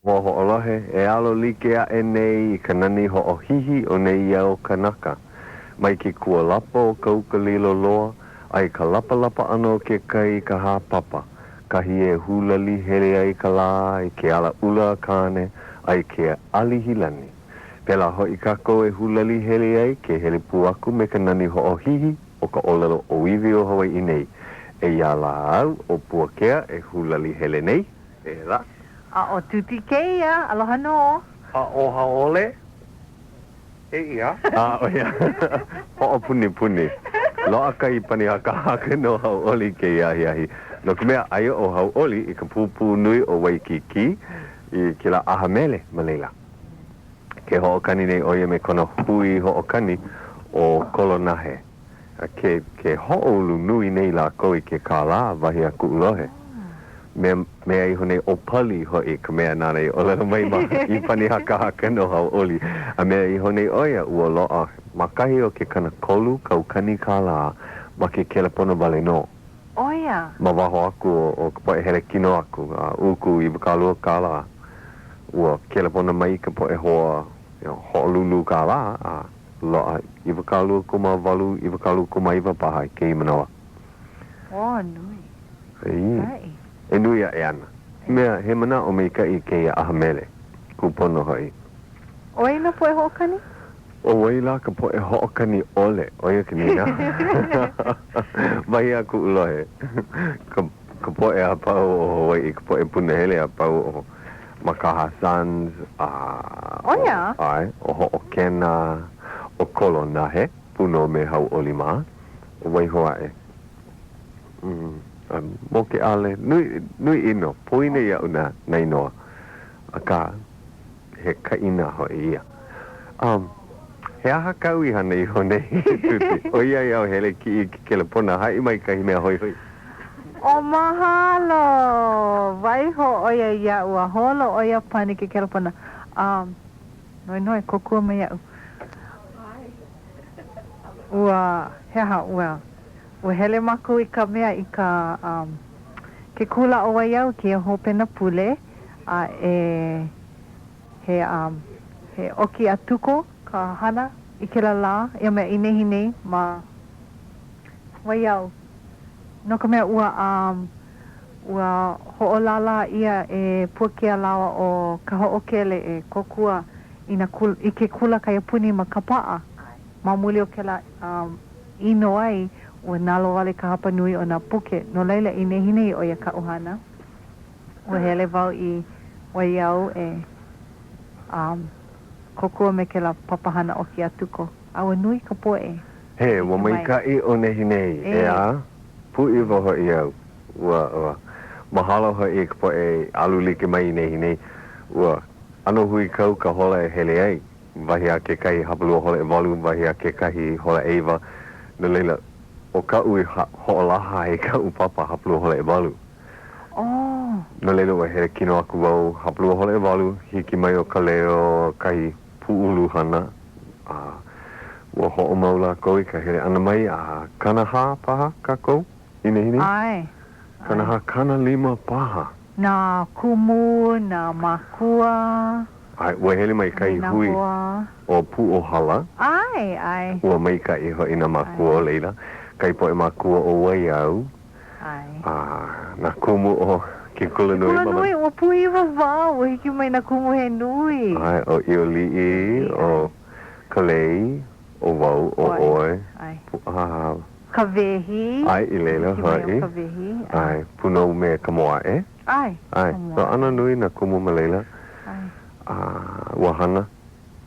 Hoa hoʻolohe, e alo like aʻe nei i ka nani hoʻohihi o nēia au kanaka. Mai ke kualapa o ka uka lilo loa a i ka lapalapa ʻana o ke kai i ka hāpapa, kahi e hulali hele ai ka lā i ke ala ʻula a Kāne a i ke ʻAlihilani. Pēlā hoʻi kākou e hulali hele ai ke hele pū aku me ka nani hoʻohihi o ka ʻōlelo ʻōiwi o Hawaiʻi nei. Eia lā au ʻo Puakea e hulali hele nei. Pēlā. A ʻo Tuti kēia, aloha nō. A ʻo Haole, eia. A ʻo ia, hoʻopunipuni. Loaʻa kahi pani hakahaka no Hauʻoli i kēia ahiahi. No ka mea, aia ʻo Hauʻoli i ka pūpū nui o Waikīkī i kēlā ʻaha mele ma laila. Ke hoʻokani nei ʻo ia me kona hui hoʻokani ʻo Kolonahe. A ke, ke hoʻoulu nui nei lākou i ke kālā, wahi a kuʻu lohe. Mea, mea iho nei ʻo Pali hoʻi ka mea nāna i ʻōlelo mai ma i pani hakahaka no Hauʻoli. A mea iho nei ʻo ia, ua loaʻa ma kahi o ke 30 kaukani kālā ma ke kelepona wale nō. ʻO ia. Ma waho aku o, o ka poʻe hele kino aku a uku 20 kālā. Ua kelepona mai ka poʻe hoa, you know, hoʻolūlū kālā a Loaʻa 28, 29 paha i kēia manawa. Oh, nui. Maikaʻi. E nui aʻe ana. Mea, he manaʻo maikaʻi kēia ʻaha mele. Kūpono hoʻi. ʻO wai nā poʻe hoʻokani? ʻO wai lā ka poʻe hoʻokani ʻole? ʻO ia ka nīnau. Wahi a kuʻu lohe, ka, ka poʻe a pau o Hawaiʻi, ka poʻe punahele a pau o Makaha Sons, a ʻo ia? ʻae, ʻo Hoʻokena, ʻo Kolonahe, pū nō me Hauʻoli mā, ʻo Waiho aʻe. A Moke ʻAle, nui, nui ʻino, poina iaʻu nā, nā inoa. Akā, he kaʻina hoʻi ia. Um, he aha kāu i hana iho nei, Tuti? ʻOiai au hele kiʻi i ke kelepona, haʻi mai kahi mea hoihoi. O mahalo! Waiho ʻo ia iaʻu a holo ʻo ia pani ke kelepona. Um, noenoe, kōkua mai iaʻu. Ua, he aha, ua, ua hele mākou i ka mea i ka, um, ke kula ʻo Waiau i kēia hopena pule, a e, he, um, he ʻoki a tuko ka hana i kēlā lā, ia mea i nehinei ma Waiau. No ka mea, ua, um, ua hoʻolālā ʻia e Puakea lāua ʻo Kahoʻokele e kōkua i nā kula, i ke kula kaiapuni ma Kapaʻa. Ma muli o kēlā, um, ʻino ai, ua nalowale ka hapa nui o nā puke. No laila, i nehinei ʻo ia kaʻu hana. Ua hele wau i Waiau e, um, kōkua me kēlā papahana ʻoki a tuko. A ua nui ka poʻe. He, ua maikaʻi ʻo nehinei, ʻeā? Pūʻiwa hoʻi au. Ua, ua. Mahalo hoʻi i ka poʻe i alu like mai i nehinei. Ua ʻano huikau ka hola e hele ai, wahi a kekahi hapalua hola ʻewalu, wahi a kekahi hola ʻeiwa. No laila, ʻo kaʻu i hoʻolaha ai kaʻu papa hapalua hola ʻewalu. Oh. No laila, ua hele kino aku wau hapalua hola ʻewalu, hiki mai ʻo Kaleo kahi pūʻulu hana. A ua hoʻomau lākou i ka hele ʻana mai a 40 paha kākou i nehinei? ʻAe. 40, 50 paha. Nā kumu, nā mākua. ʻAe, ua hele mai kahi hui ʻo Pūʻōhala. ʻAe, ʻae. Ua maikaʻi hoʻi nā mākua o laila, kahi poʻe mākua o Waiau. ʻAe. A nā kumu o ke kulanui. Ke kulanui, ua pūʻiwa wau, ua hiki mai nā kumu he nui. ʻAe, ʻo ʻIoliʻi, ʻo Kalei, ʻo wau, ʻo ʻoe. ʻAe. A. Kawehi. ʻAe, i laila hoʻi. Hiki mai ʻo Kawehi. ʻAe, Pūnou me Kamoaʻe. ʻAe. ʻAe, so ʻano nui nā kumu ma laila. ʻAe. A ua hana.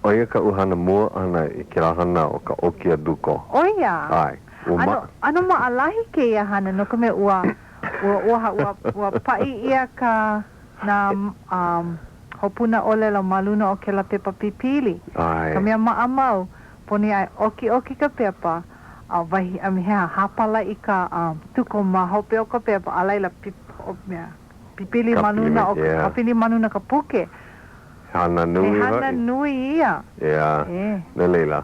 ʻO ia kaʻu hana mua ʻana i kēlā hana ʻo ka ʻoki a duko. ʻO ia? ʻAe. Ua ma. ʻAno, ʻano maʻalahi kēia hana no ka mea ua, ua, ua, ua, ua paʻi ʻia ka, nā, um, hopuna ʻōlelo ma luna o kēlā pepa pipili. ʻAe. Ka mea maʻamau, pono e ʻokiʻoki ka pepa, a wahi, a me he aha, hāpala i ka, um, tuko ma hope o ka pepa, a laila, pip, mea, pipili ma luna o ka, kāpili ma luna ka puke. He hana nui hoʻi. He hana nui ia. ʻEā. E. No laila,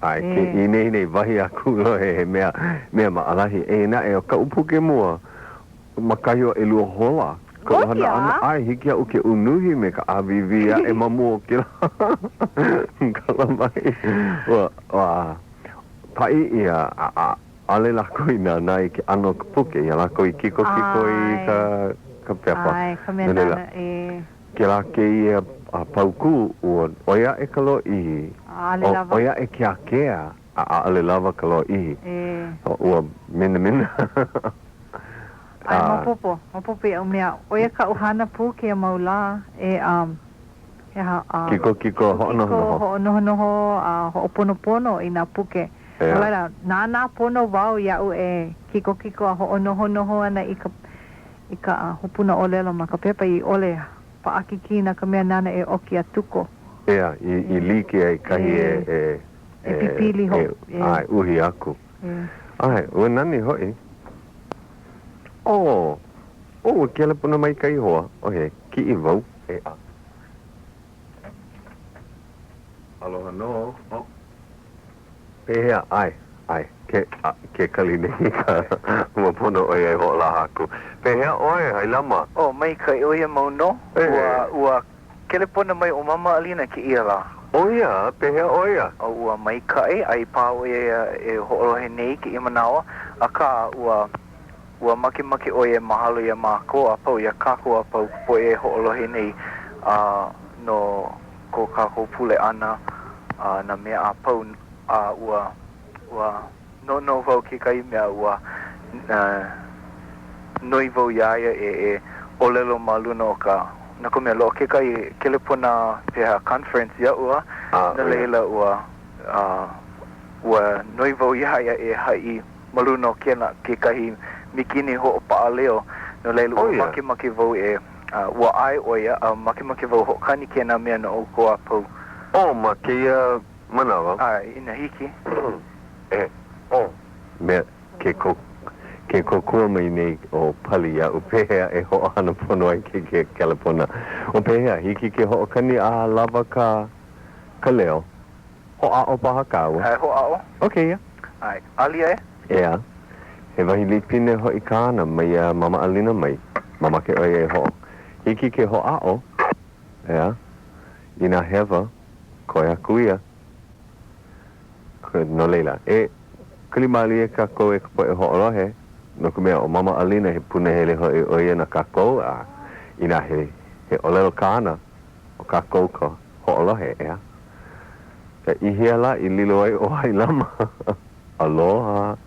ʻae, ke i nehinei wahi a kuʻu lohe he mea, mea maʻalahi. Eia naʻe, ʻo kaʻu puke mua, ma kahi o ʻelua hola. Koʻu hana ʻana, ʻae, hiki iaʻu ke unuhi me ka ʻāwīwī aʻe ma mua o kēlā kalamai. Ua, ua paʻi ʻia, a, a, ʻaʻole lākou i nānā i ke ʻano o ka puke, iā lākou i kikokiko i ka, ka pepa. ʻAe, ka mea No laila, nāna e. kēlā kēia paukū, ua ʻoi aʻe ka lōʻihi, ʻAʻole lawa. ʻoi aʻe ke ākea, a ʻaʻole lawa ka lōʻihi. E. Ua minamina. ʻAe, maopopo, maopopo iaʻu mea, ʻo ia kaʻu hana pū kēia mau lā, e, um, he aha, a. Kikokiko, hoʻonohonoho. Kikokiko, hoʻonohonoho, a hoʻoponopono i nā puke. No laila, nānā pono wau iaʻu e kikokiko a hoʻonohonoho ana i ka, i ka hopuna ʻōlelo ma ka pepa i ʻole paʻakikī na ka mea nāna e ʻoki a tuko. ʻEa, i, i like ai kahi e, e, e pipili ho, e, ʻae, uhi aku. ʻAe, ua nani hoʻi. Oh, oh, ua kelepona mai kahi hoa, oh he kiʻi wau, ʻeā. Aloha nō, oh. Pehea, ʻae, ʻae, ke, a, ke kali nei ka, ua pono ʻo ia e hoʻolaha aku. Pehea ʻoe, Hailama? Oh, maikaʻi, ʻo ia mau nō. Ua, ua Kelepona mai ʻo Mama Alina kēia lā. ʻO ia, pehea ʻo ia? A ua maikaʻi, a i paha ʻo ia e hoʻolohe nei i kēia manawa, akā, ua, ua makemake ʻo ia e mahalo iā mākou a pau, iā kākou a pau, ka poʻe e hoʻolohe nei, a no ko kākou pule ʻana, a nā mea a pau, a ua, ua. Noʻonoʻo wau kekahi mea ua noi wau iā ia e e ʻōlelo ma luna o ka, no ka mea, loaʻa kekahi kelepona pehea conference iaʻu a, no laila ua, ua noi wau iā ia e haʻi ma luna o kēlā kekahi mikini hoʻopaʻa leo, no laila ua makemake wau e, ua ʻae ʻo ia, a makemake wau hoʻokani kēnā mea no ʻoukou a pau. Oh, ma kēia manawa. ʻAe, inā hiki. E, ʻo, mea, ke ko, ke kōkua mai nei ʻo Pali iaʻu, pehea e hoʻohana pono ai ke ke kelepona? ʻO pehea, hiki ke hoʻokani a lawa ka, ka leo? Hoʻāʻo paha kāua? ʻAe, hoʻāʻo. ʻO kēia. ʻAe, alia e? ʻEā, he wahi lipine hoʻi kāna maiā Mama Alina mai. Mamake ʻo ia e hoʻo. Hiki ke hoʻāʻo, ʻeā, inā hewa, koe aku ia. No laila, e kali mālie kākou e ka poʻe hoʻolohe, no ka mea, ʻo Mama Alina he punahele hoʻi ʻo ia na kākou, a inā he, he ʻōlelo kāna, ʻo kākou ka hoʻolohe, ʻeā? I hea lā i lilo ai ʻo Hailama? Aloha!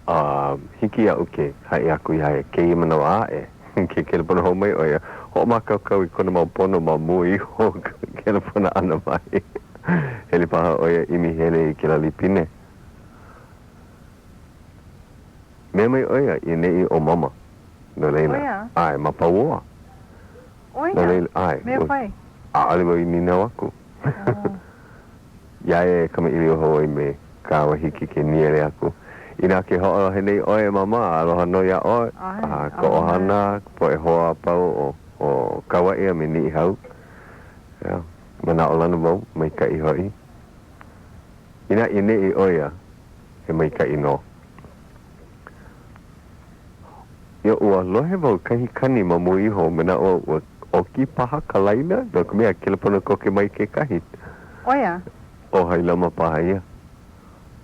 A hiki iaʻu ke haʻi aku iā ia kēia manawa aʻe, ke kelepona hou mai ʻo ia, hoʻomākaukau i kona mau pono ma mua iho o ka kelepona ʻana mai. Hele paha ʻo ia ʻimi hele i kēlā lipine. Mea mai ʻo ia i ʻaneʻi ʻo Mama. No laila, ʻae, ma Pauoa. No laila, ʻae, ʻaʻole wau i nīnau aku. Iā ia e kamaʻilio hou ai me kāua hiki ke nīele aku. Inā ke hoʻolohe nei ʻoe e Mama, aloha nō iā ʻoe, a ka ʻohana, ka poʻe hoa a pau o o Kauaʻi a me Niʻihau. Ea, manaʻolana wau, maikaʻi hoʻi. Inā i ʻaneʻi ʻo ia, he maikaʻi nō. Ia ua lohe wau kahi kani ma mua iho, manaʻo au ua oki paha ka laina, no ka mea, kelepona koke mai kekahi. ʻO ia. ʻO Hailama paha ia.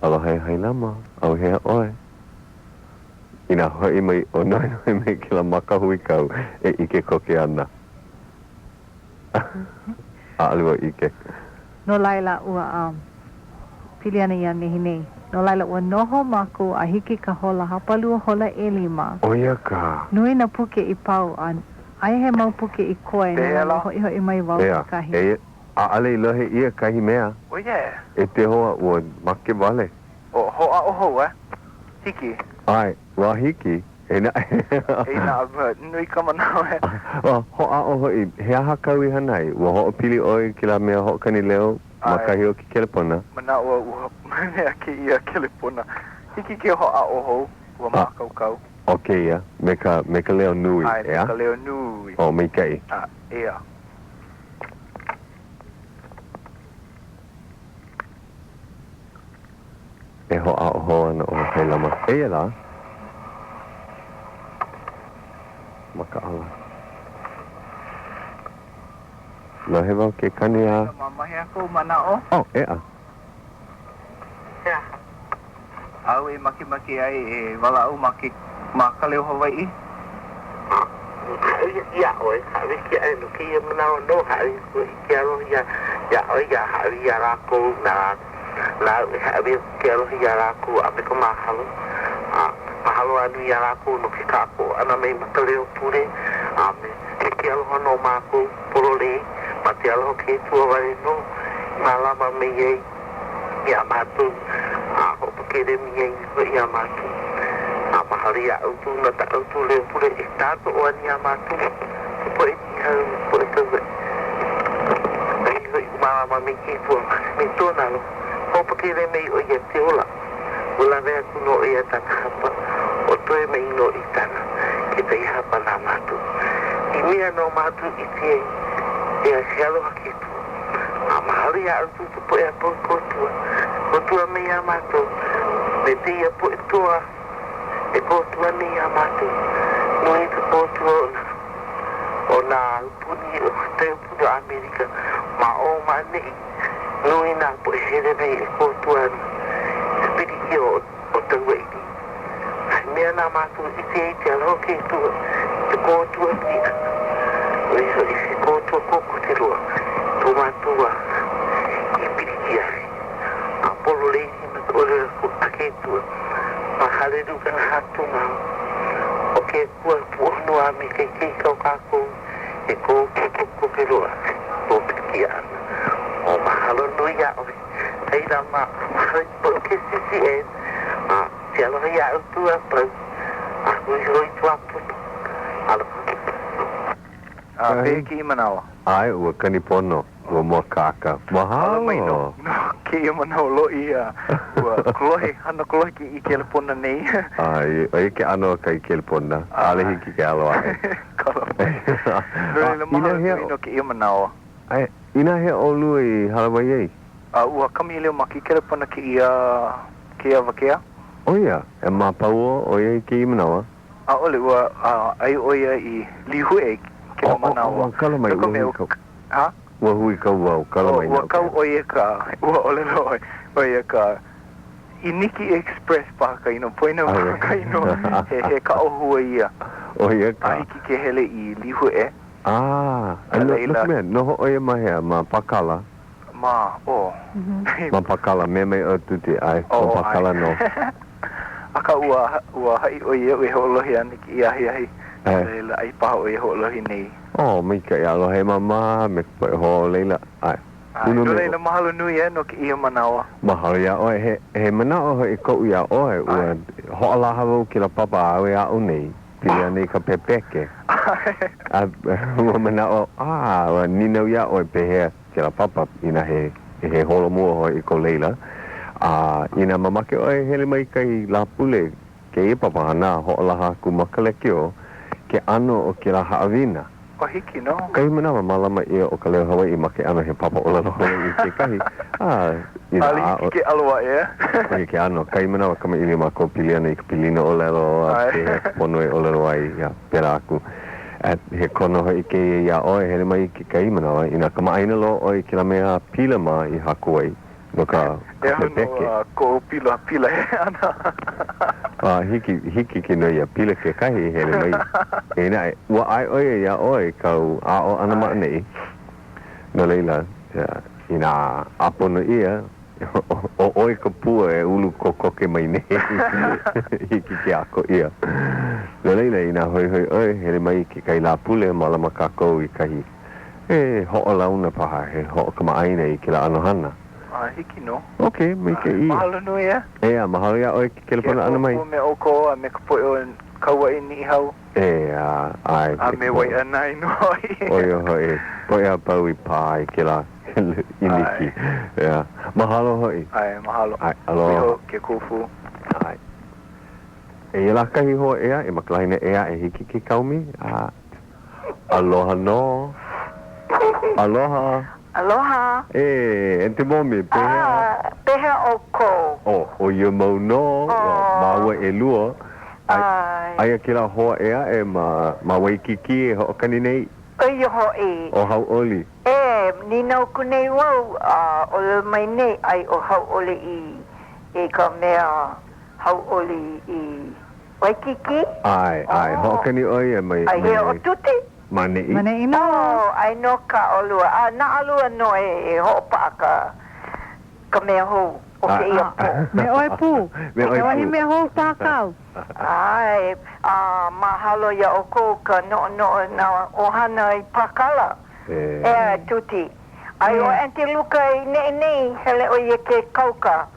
Aloha e Hailama, ʻauhea ʻoe? Inā hoʻi mai ʻo Noenoe me kēlā maka huikau e ʻike koke ana. ʻAʻole wau ʻike. No laila, ua pili ana ia nehinei. No laila, ua noho mākou a hiki ka hola hapalua hola ʻelima. ʻO ia ka. Nui nā puke i pau, a aia he mau puke i koe, no laila, hoʻihoʻi mai wau kekahi. ʻEā, ʻaʻole i lohe ʻia kahi mea. ʻO ia. E te hoa, ua make wale. ʻO, hoʻāʻo hou, eh? Hiki. ʻAe, ua hiki. E naʻe. E naʻe, nui ka manawa e. Ua hoʻāʻo hoʻi, he aha kāu i hana ai? Ua hoʻopili ʻoe i kēlā mea hoʻokani leo ma kahi o ke kelepona? Manaʻo au ua mea kēia kelepona. Hiki ke hoʻāʻo hou, ua mākaukau. ʻO kēia, me ka, me ka leo nui, ʻeā? ʻAe, me ka leo nui. ʻO, maikaʻi. A, ʻeā. E hoʻāʻo hou ana ʻo Hailama. Eia lā. Lohe wau ke kani a. Ma hea kou manaʻo? Oh, ʻeā. He aha āu e makemake ai e walaʻau ma ke ma ka leo Hawaiʻi? Hāʻawi aku iā ʻoe, hāʻawi aku iā ʻoe no kēia manawa nō, hāʻawi aku i ke aloha iā, iā ʻoe, iā hāʻawi iā lākou, nā, nāu e hāʻawi aku ke aloha iā lākou a me ka mahalo, a mahalo a nui iā lākou no ke kākoʻo ʻana mai ma ka leo pule, a me he ke aloha no mākou pololei ma ke aloha ke Akua wale nō i mālama mai ai iā mākou a hoʻopakele mai ai hoʻi iā mākou. A mahalo iā ʻoukou no tā ʻoukou leo pule e kākoʻo ana iā mākou, ka poʻe Niʻihau me ka poʻe Kauaʻi. Kahi hoʻi i mālama mai ke Akua me kona aloha, hoʻopakele mai ʻo ia ke ola. Ua lawe aku nō ʻo ia tana hapa, o toe mai nō i tana, kekahi hapa na mākou. I mea nō mākou i ʻike ai, ʻeā, he aloha ke Akua. A mahalo iā ʻoukou ka poʻe a pau kōkua, kōkua mai iā mākou, me kēia poʻe toa e kōkua nei iā mākou. Nui ka kōkua o nā, o nā aupuni o ka aupuni o ʻAmelika ma ʻō ma ʻaneʻi. Nui nā poʻe hele nei e kōkua ana i ka pilikia o Kauaʻi nei. A he mea na mākou ʻike i ke aloha o ke Akua i ka kōkua nui ʻana, ʻo ia hoʻi he kōkua kokoke loa ko mākou wā i pilikia ai. A pololei ma ka ʻōlelo aku a ke Akua ma Haleluka Hātūmau, ʻO ke Akua puʻuhonua a me ke ikaika o kākou, He kōkua kokoke loa kou pilikia ʻana. O mahalo nui iā ʻoe. Laila ma mahalo i ka poʻe o KCCN a ke aloha iā ʻoukou a pau a hui hou i ka wā pono. Aloha. A pehea kēia manawa? ʻAe, ua kani pono. Ua mōakāka. Mahalo mai nō no kēia manawa lōʻihi a ua kolohe, hana kolohe ke i kelepona nei. ʻAe, ʻo ia ke ʻano o ka i kelepona. ʻAʻole hiki ke alo aʻe. Kala mai. No laila, mahalo nui no kēia manawa. ʻAe, inā hea ʻolua i hālāwai ai? A ua kamaʻilio ma ke kelepona kēia, kēia awakea. ʻO ia, e ma Pauoa ʻo ia i kēia manawa. ʻAʻole, ua ʻai ʻo ia i Līhuʻe i kēlā manawa. ʻO, kala mai, No ka mea, ua hui Ha? Ua huikau wau, kala mai Ua kau ʻo ia ka, ua ʻōlelo ʻoe, ʻo ia ka ʻIniki Express paha ka inoa, poina paha ka inoa, he, he kaʻa ʻōhua ia. ʻO ia ka. A hiki ke hele i Līhuʻe. Ah, a no, no ka mea, noho ʻo ia ma hea, ma Pākala? Ma, ʻo. Ma Pākala, mea mai ʻo Tuti, ʻae, ma Pākala nō. Akā ua, ua haʻi ʻo ia iaʻu e hoʻolohe ana i kēia ahiahi, no laila, aia paha ʻo ia e hoʻolohe nei. Oh, maikaʻi aloha e Māmā me ka poʻe hoa o laila. ʻAe. ʻAe, no laila, mahalo nui e no kēia manawa. Mahalo iā ʻoe. He, he manaʻo hoʻi koʻu iā ʻoe, ua hoʻolaha wau kēlā papa āu e aʻo nei, pili ana i ka pepeke. ʻAe. A ua manaʻo, ā, ua nīnau iā ʻoe pehea kēlā papa inā he, he holomua hoʻi ko laila. A inā mamake ʻoe e hele mai kahi Lāpule Kēia papahana a hoʻolaha aku ma ka lekiō ke ʻano o kēlā haʻawina. Ua hiki nō. Kahi manawa, mālama ʻia ʻo Ka Leo Hawaiʻi ma ke ʻano he papa ʻōlelo Hawaiʻi kekahi, a inā ʻAʻole hiki ke ʻalo aʻe. ʻO ia ke ʻano. Kahi manawa kamaʻilio mākou pili ana i ka pilina ʻōlelo a pehea ka pono e ʻōlelo ai, a pēlā aku. A he kono hoʻi kēia iā ʻoe, hele mai i kekahi manawa, inā kamaʻāina loa ʻoe i kēlā mea a Pila mā i haku ai. No ka E aho nō pepeke. a koʻu pila, pila he ʻana. A hiki, hiki ke noi iā Pila kekahi e hele mai. Eia naʻe, ua ʻae ʻo ia iā ʻoe i kāu aʻo ʻana ma ʻaneʻi. No laila, inā ʻāpono ʻia, ʻo ʻoe ka pua e ulu kokoke mai nei, hiki ke ʻako ʻia. No laila, inā hoihoi ʻoe, hele mai i kekahi Lāpule, mālama kākou i kahi He hoʻolauna paha, he hoʻokamaʻāina i kēlā ʻano hana. A hiki nō. Ok, maikaʻi. Mahalo nui, e. ʻEā, mahalo iā ʻoe ke kelepona ʻana mai. Ke kōkua me ʻoukou a me ka poʻe o Kauaʻi Niʻihau. ʻEā, ʻae. A me Waiʻanae nō hoʻi. ʻO ia hoʻi, poʻe a pau i pā i kēlā ʻiniki. ʻEā, mahalo hoʻi. ʻAe, mahalo. ʻAe, aloha. Hui hou ke kūpū. ʻAe. Eia lā kahi hoa ʻē aʻe ma ka laina ʻē aʻe hiki ke kaomi, a. Aloha nō. Aloha. Aloha. E, Aunty Momi, pehea? Ah, pehea ʻoukou? Oh, ʻo ia mau nō, ua māua ʻelua. ʻAe. Aia kēlā hoa ʻē aʻe ma, ma Waikīkī e hoʻokani nei. ʻO ia hoʻi. ʻO Hauʻoli. ʻEā. E, nīnau aku nei wau, a ʻōlelo mai nei, ʻai ʻo Hauʻoli i, i ka mea hauʻoli i Waikīkī? ʻAe, ʻae, hoʻokani ʻo ia mai, mai. Ai hea ʻo Tuti? Ma neʻi. Ma neʻi nō. Oh, ʻai nō kā ʻolua. A na ʻalua nō e hoʻopaʻa ka, ka mea hou o kēia pō. Me ʻoe pū. Me ʻoe pū. He wahi mea hou paha kāu. ʻAe, a mahalo iā ʻoukou ka noʻonoʻo nā ʻohana i pākala. ʻEa, Tuti. ʻAi ʻo Aunty Luka i neʻi nei, hele ʻo ia ke kauka.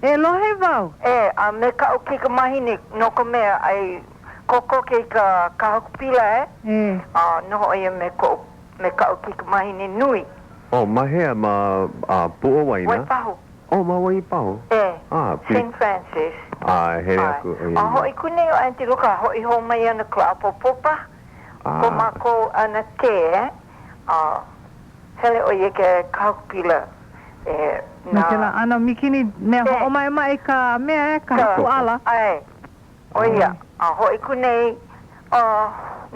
E lohe wau. E, a me kaʻu kaikamahine, no ka mea, ʻai kokoke i ka Kahaku Pila, e? E. A noho ʻo ia me koʻu, me kaʻu kaikamahine nui. Oh, ma hea? Ma Puʻuwaina? Waipahu. Oh, ma Waipahu? E. Ah, pili. Saint Francis. A, hele aku ʻo ia. A hoʻi aku nei ʻo Aunty Luka, a hoʻi hou mai ana ka ʻapōpō paha. Ah. Ko mākou ʻanakē, e? A hele ʻo ia i ke Kahaku Pila. E, No na. kēlā ʻano mikini mea hoʻomaʻemaʻe i ka mea, e, ka hakuʻala. ʻAe, ʻo ia. A hoʻi aku nei, a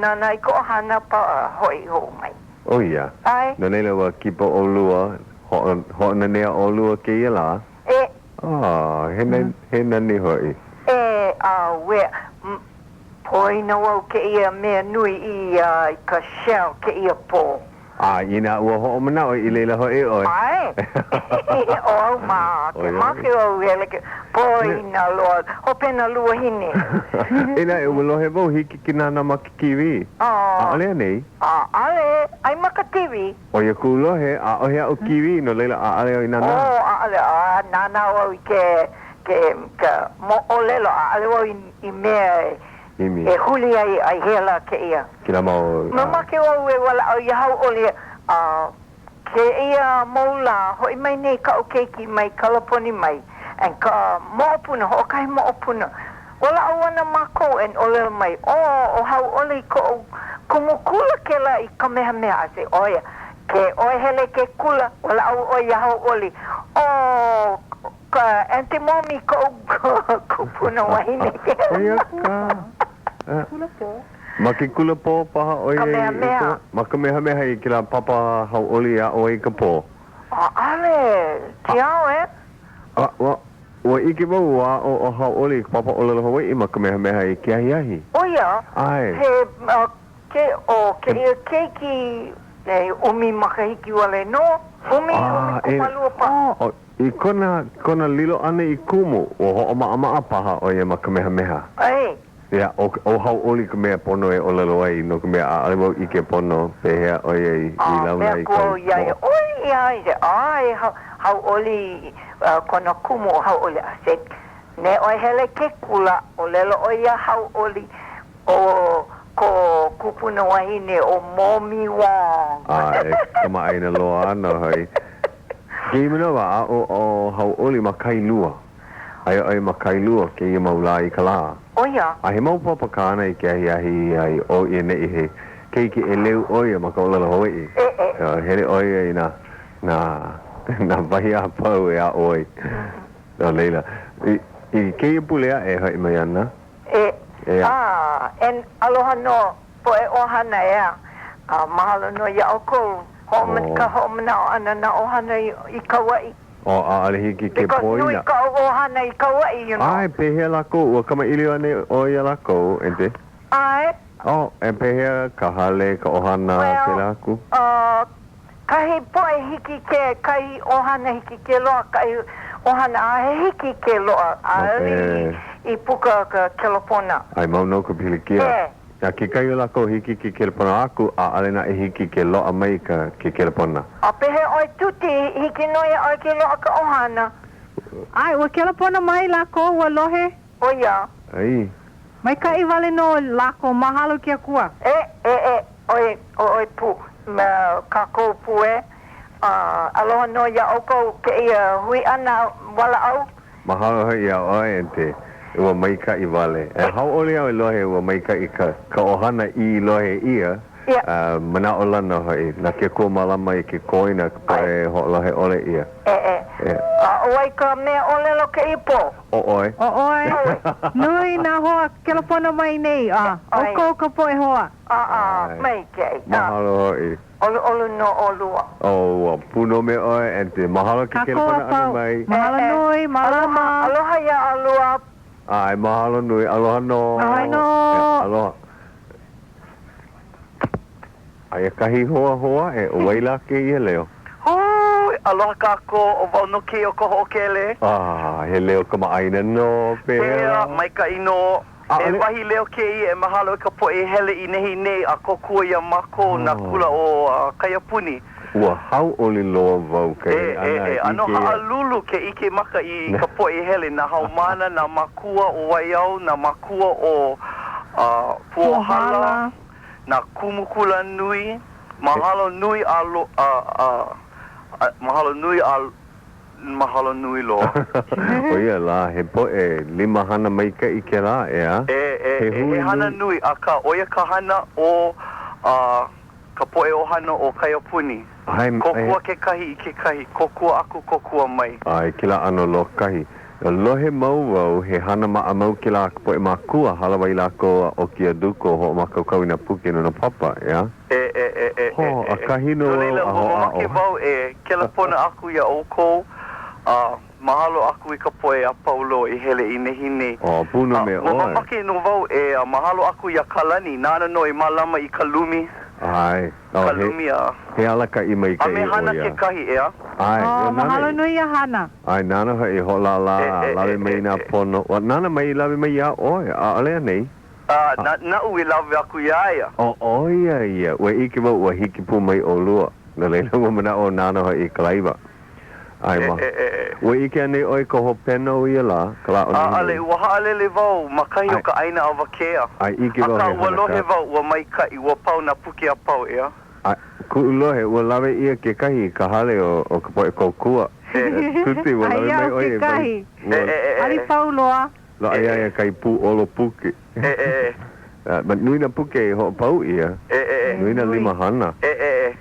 nānā i ka ʻohana, pa, hoʻi hou mai. ʻO ia. ʻAe. No laila ua kipa ʻolua, hoʻo, hoʻonanea ʻolua kēia lā? E. A, he nani, he nani hoʻi. E, ʻauea. Poina wau kēia mea nui i, i ka Shell kēia pō. A inā ua hoʻomanaʻo i laila hoʻi ʻoe. ʻAe. ʻO au ma ke make au hele ke poina loa hopena luahine. Inā ua lohe wau hiki ke nānā ma ke kīwī. ʻAʻole anei? ʻAʻole. ʻAi ma ka TV. ʻO ia kuʻu lohe, ʻaʻohe aʻu kīwī, no laila ʻaʻole au i nānā. Oh, ʻaʻole. A nānā wau i ke, ke, ka moʻolelo. ʻAʻole wau i, i mea e. ʻImi. E huli ai a i hea lā kēia. Kēlā mau. Mamake wau e walaʻau iā Hauʻoli a kēia mau lā, hoʻi mai nei kaʻu keiki mai Kalaponi mai and ka moʻopuna, hoʻokahi moʻopuna. Walaʻau ana mākou and ʻōlelo mai, Oh, ʻo Hauʻoli koʻu kumu kula kēlā i Kamehameha. I say, ʻO ia, ke ʻoe hele i ke kula, walaʻau ʻoe iā Hauʻoli. Oh, Ka Aunty Mommy koʻu kupuna wahine kēlā. ʻO ia ka. Kula pō. Ma ke kula pō paha ʻo ia i. Kamehameha. Ma Kamehameha i kēlā papa hauʻoli e aʻo ai i ka pō. ʻAʻole, ke ao e. A, ua, ua ʻike wau ua aʻo ʻo Hauʻoli i ka papa ʻōlelo Hawaiʻi ma Kamehameha i ke ahiahi. ʻO ia, ʻAe. he, ke, ʻo kēia keiki, he ʻumi makahiki wale nō, ʻumi, ʻumikūmālua paha. ʻO, I kona, kona lilo ʻana i kumu, ua hoʻomaʻamaʻa paha ʻo ia ma Kamehameha. ʻAe. Ia, ʻo, ʻo Hauʻoli ka mea pono e ʻōlelo ai, no ka mea, ʻaʻole wau ʻike pono pehea ʻo ia i, i launa ai A mea aku au iā ia, ʻo ia, i said, ʻae, hau, hauʻoli kona kumu ʻo Hauʻoli. I said, Ne ʻoe hele i ke kula, ʻōlelo ʻoe iā Hauʻoli, ʻO ko kupuna wahine ʻo Mommy Wong. A e kamaʻāina loa ana hoʻi. Kēia manawa, aʻo ʻo Hauʻoli ma Kailua. Aia ʻo ia ma Kailua kēia mau lā i ka lā. ʻO ia. A he mau papa kāna i ke ahiahi a i ʻō i ʻaneʻi he keiki ʻeleu ʻo ia ma ka ʻōlelo Hawaiʻi. E, e. Hele ʻo ia i nā, nā, nā wahi a pau e aʻo ai. No laila, i, i kēia pule aʻe e hoʻi mai ana. E, a, and aloha nō poʻe ʻohana, ʻeā. A mahalo nō iā ʻoukou, hoʻomana, ka hoʻomanaʻo ʻana nā ʻohana i, i Kauaʻi. Oh, ʻaʻole hiki ke Because poina. nui kaʻu ʻohana i Kauaʻi, you know. ʻAe, pehea lākou, ua kamaʻilio anei ʻoe iā lākou, Aunty? ʻAe. Oh, and pehea ka hale, ka ʻohana, Well, pēlā aku? uh, Kahi poʻe hiki ke, kahi ʻohana hiki ke loaʻa, kahi ʻohana a he hiki ke loaʻa, ʻaʻole i puka ka kelepona. ʻAe mau nō ka pilikia. E. A kekahi o lākou hiki ke kelepona aku, ʻaʻole naʻe hiki ke loaʻa mai ka ke kelepona. A pehea ʻoe Tuti, hiki nō iā ʻoe ke loaʻa ka ʻohana? ʻAe, ua kelepona mai lākou, ua lohe. ʻO ia. ʻAe. Maikaʻi wale nō lākou, mahalo i ke Akua. E, e, e, ʻoe, ʻo ʻoe pū, me kākou pū e. A, aloha nō iā ʻoukou kēia hui ʻana walaʻau. Mahalo hoʻi iā ʻoe, Aunty. Ua maikaʻi wale. E hauʻoli au e lohe ua maikaʻi ka, ka ʻohana i lohe ʻia. Ia. A manaʻolana hoʻi, na ke Akua mālama i ke koina ka poʻe hoʻolohe ʻole ʻia. E, e. E. A ʻo wai ka mea ʻōlelo kēia pō? ʻO ʻoe. ʻO ʻoe. Nui nā hoa kelepona mai nei, a ʻoukou ka poʻe hoa. A, a, maikaʻi. Mahalo hoʻi. ʻOluʻolu nō ʻolua. Oh, ua pū nō me ʻoe, Anthony. Mahalo ke Kākou a kelepona ʻana pau. mai. Mahalo nui, mālama. Aloha, aloha iā ʻolua. ʻAe, mahalo nui. Aloha nō. Aloha nō. Aloha. Aia kahi hoa hou aʻe, ʻo wai lā kēia leo? Hūi! Aloha kākou, ʻo wau nō kēia o ka hoʻokele. Ah, he leo kamaʻāina nō, pehea Pehea, lā? maikaʻi nō. He ʻAʻole. wahi leo kēia e mahalo i ka poʻe i hele i nehinei a kōkua iā mākou nā kula o Kaiapuni. Ua hauʻoli loa wau ka E, hele e, ʻana e, i ʻano kēia. haʻalulu ke ʻike maka i ka poʻe i hele, nā haumāna, nā mākua o Waiau, nā mākua o Puohala, Puohala. nā kumu kula nui, mahalo nui a lo, a, a, a, mahalo nui a, mahalo nui loa. ʻO ia lā, he poʻe limahana maikaʻi kēlā, ʻeā? E, e, He e, hui he hana nui. nui, akā, ʻo ia ka hana o, a, ka poʻe ʻohana o Kaiapuni. ʻAe, Kōkua kekahi i kekahi, kōkua aku, kōkua mai. ʻAe, kēlā ʻano lōkahi. Lohe mau wau, he hana maʻamau kēlā a ka poʻe mākua, hālāwai lākou a ʻoki a duko, hoʻomākaukau i nā puke no nā papa, ʻeā? E, e, e, e, e, Hō, e, e. ʻakahi nō No au laila, a ua mamake hoʻāʻo. wau e kelepona aku iā ʻoukou, a mahalo aku i ka poʻe a pau loa i hele i nehinei. Ō, pū nō A me ua ʻoe. mamake nō wau e mahalo aku iā Kalani, nāna nō i mālama i ka lumi. ʻAe. Ka lumi a. He alakaʻi A maikaʻi me ʻo Hana ia. kekahi, ʻeā? ʻAe, Oh, nāna mahalo nui iā Hana. ʻAe, nāna hoʻi i hoʻolālā a lawe mai i nā pono. Ua, nāna mai i lawe mai iā ʻoe, ʻaʻole anei? A, na, naʻu i lawe aku iā ia. ʻO, ʻo ia ia. Ua ʻike wau ua hiki pū mai ʻolua. No laila, ua manaʻo nāna hoʻi i kalaiwa. ʻAe, ma. Ua ʻike anei ʻoe i ka hopena o ia lā, ka lā o ʻAʻole, nehinei? ua haʻalele wau ma kahi o ka ʻaina awakea. ʻAe, ʻike wau Akā, he ua hana lohe ka. wau, ua maikaʻi, ua pau nā puke a pau, ʻeā? ʻAe, kuʻu lohe, ua lawe ʻia kekahi i ka hale o, o ka poʻe kōkua. Tuti, ua lawe Aia mai ʻo ʻoe i wahi, kekahi. ua. ʻAʻole pau loa. Loaʻa iā ia kahi pūʻolo puke. Ma nui nā puke i hoʻopau ʻia, nui nā limahana.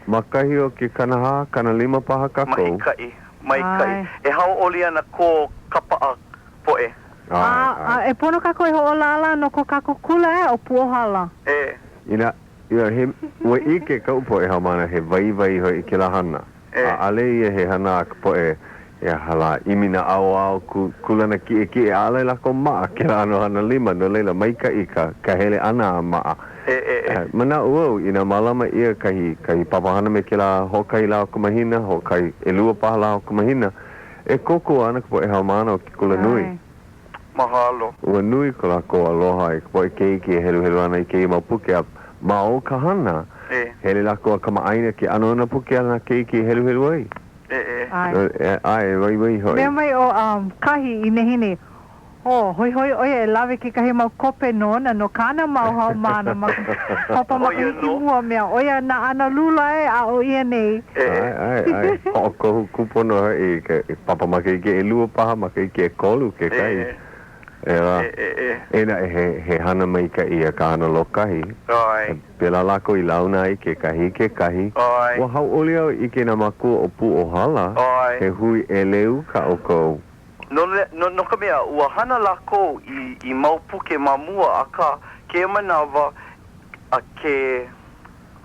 Ma kahi o ke 40, 50 paha kākou. Maikaʻi, maikaʻi. E hauʻoli ana ko Kapaʻa poʻe. A, a e pono kākou e hoʻolālā no ko kākou kula ē ʻo Puohala. E. Inā, ia, he, ua ʻike kaʻu poʻe haumāna he waiwai hoʻi kēlā hana. ʻAʻole ia he hana a ka poʻe he aha lā, ʻimi naʻauao, kūlana kiʻekiʻe, ʻaʻole lākou maʻa kēlā ʻano hana lima, no laila, maikaʻi ka ka hele ʻana a maʻa. Manaʻo au, inā mālama ʻia kahi kahi papahana me kēlā hoʻokahi lā o ka mahina, hoʻokahi, ʻelua paha lā o ka mahina, e kōkua ana ka poʻe haumāna o ke kulanui. Mahalo. Ua nui ko lākou aloha i ka poʻe keiki e heluhelu ana i kēia mau puke a ma o ka hana, hele lākou a kamaʻāina ke ʻano o nā puke a nā keiki e heluhelu ai. ʻAe. ʻAe, waiwai hoʻi. Mea mai ʻo Kahi i nehinei, Oh, hoihoi ʻo ia e lawe kekahi mau kope nona no kāna mau haumāna ma ka papa makahiki mua mea, ʻo ia nā analula e aʻo ʻia nei. ʻAe, ʻae, ʻae. Hoʻokohu kūpono hoʻi i ka papa makahiki ʻelua paha, makahiki ʻekolu kekahi. ʻEā. Eia naʻe, he, he hana maikaʻi ia ka hana lōkahi. Pēlā lākou i launa ai kekahi i kekahi. Ua hauʻoli au i ʻike i nā mākua o Pūʻōhala, he hui ʻeleu kā ʻoukou. No, no, no ka mea, ua hana lākou i, i mau puke ma mua, akā, kēia manawa, a ke,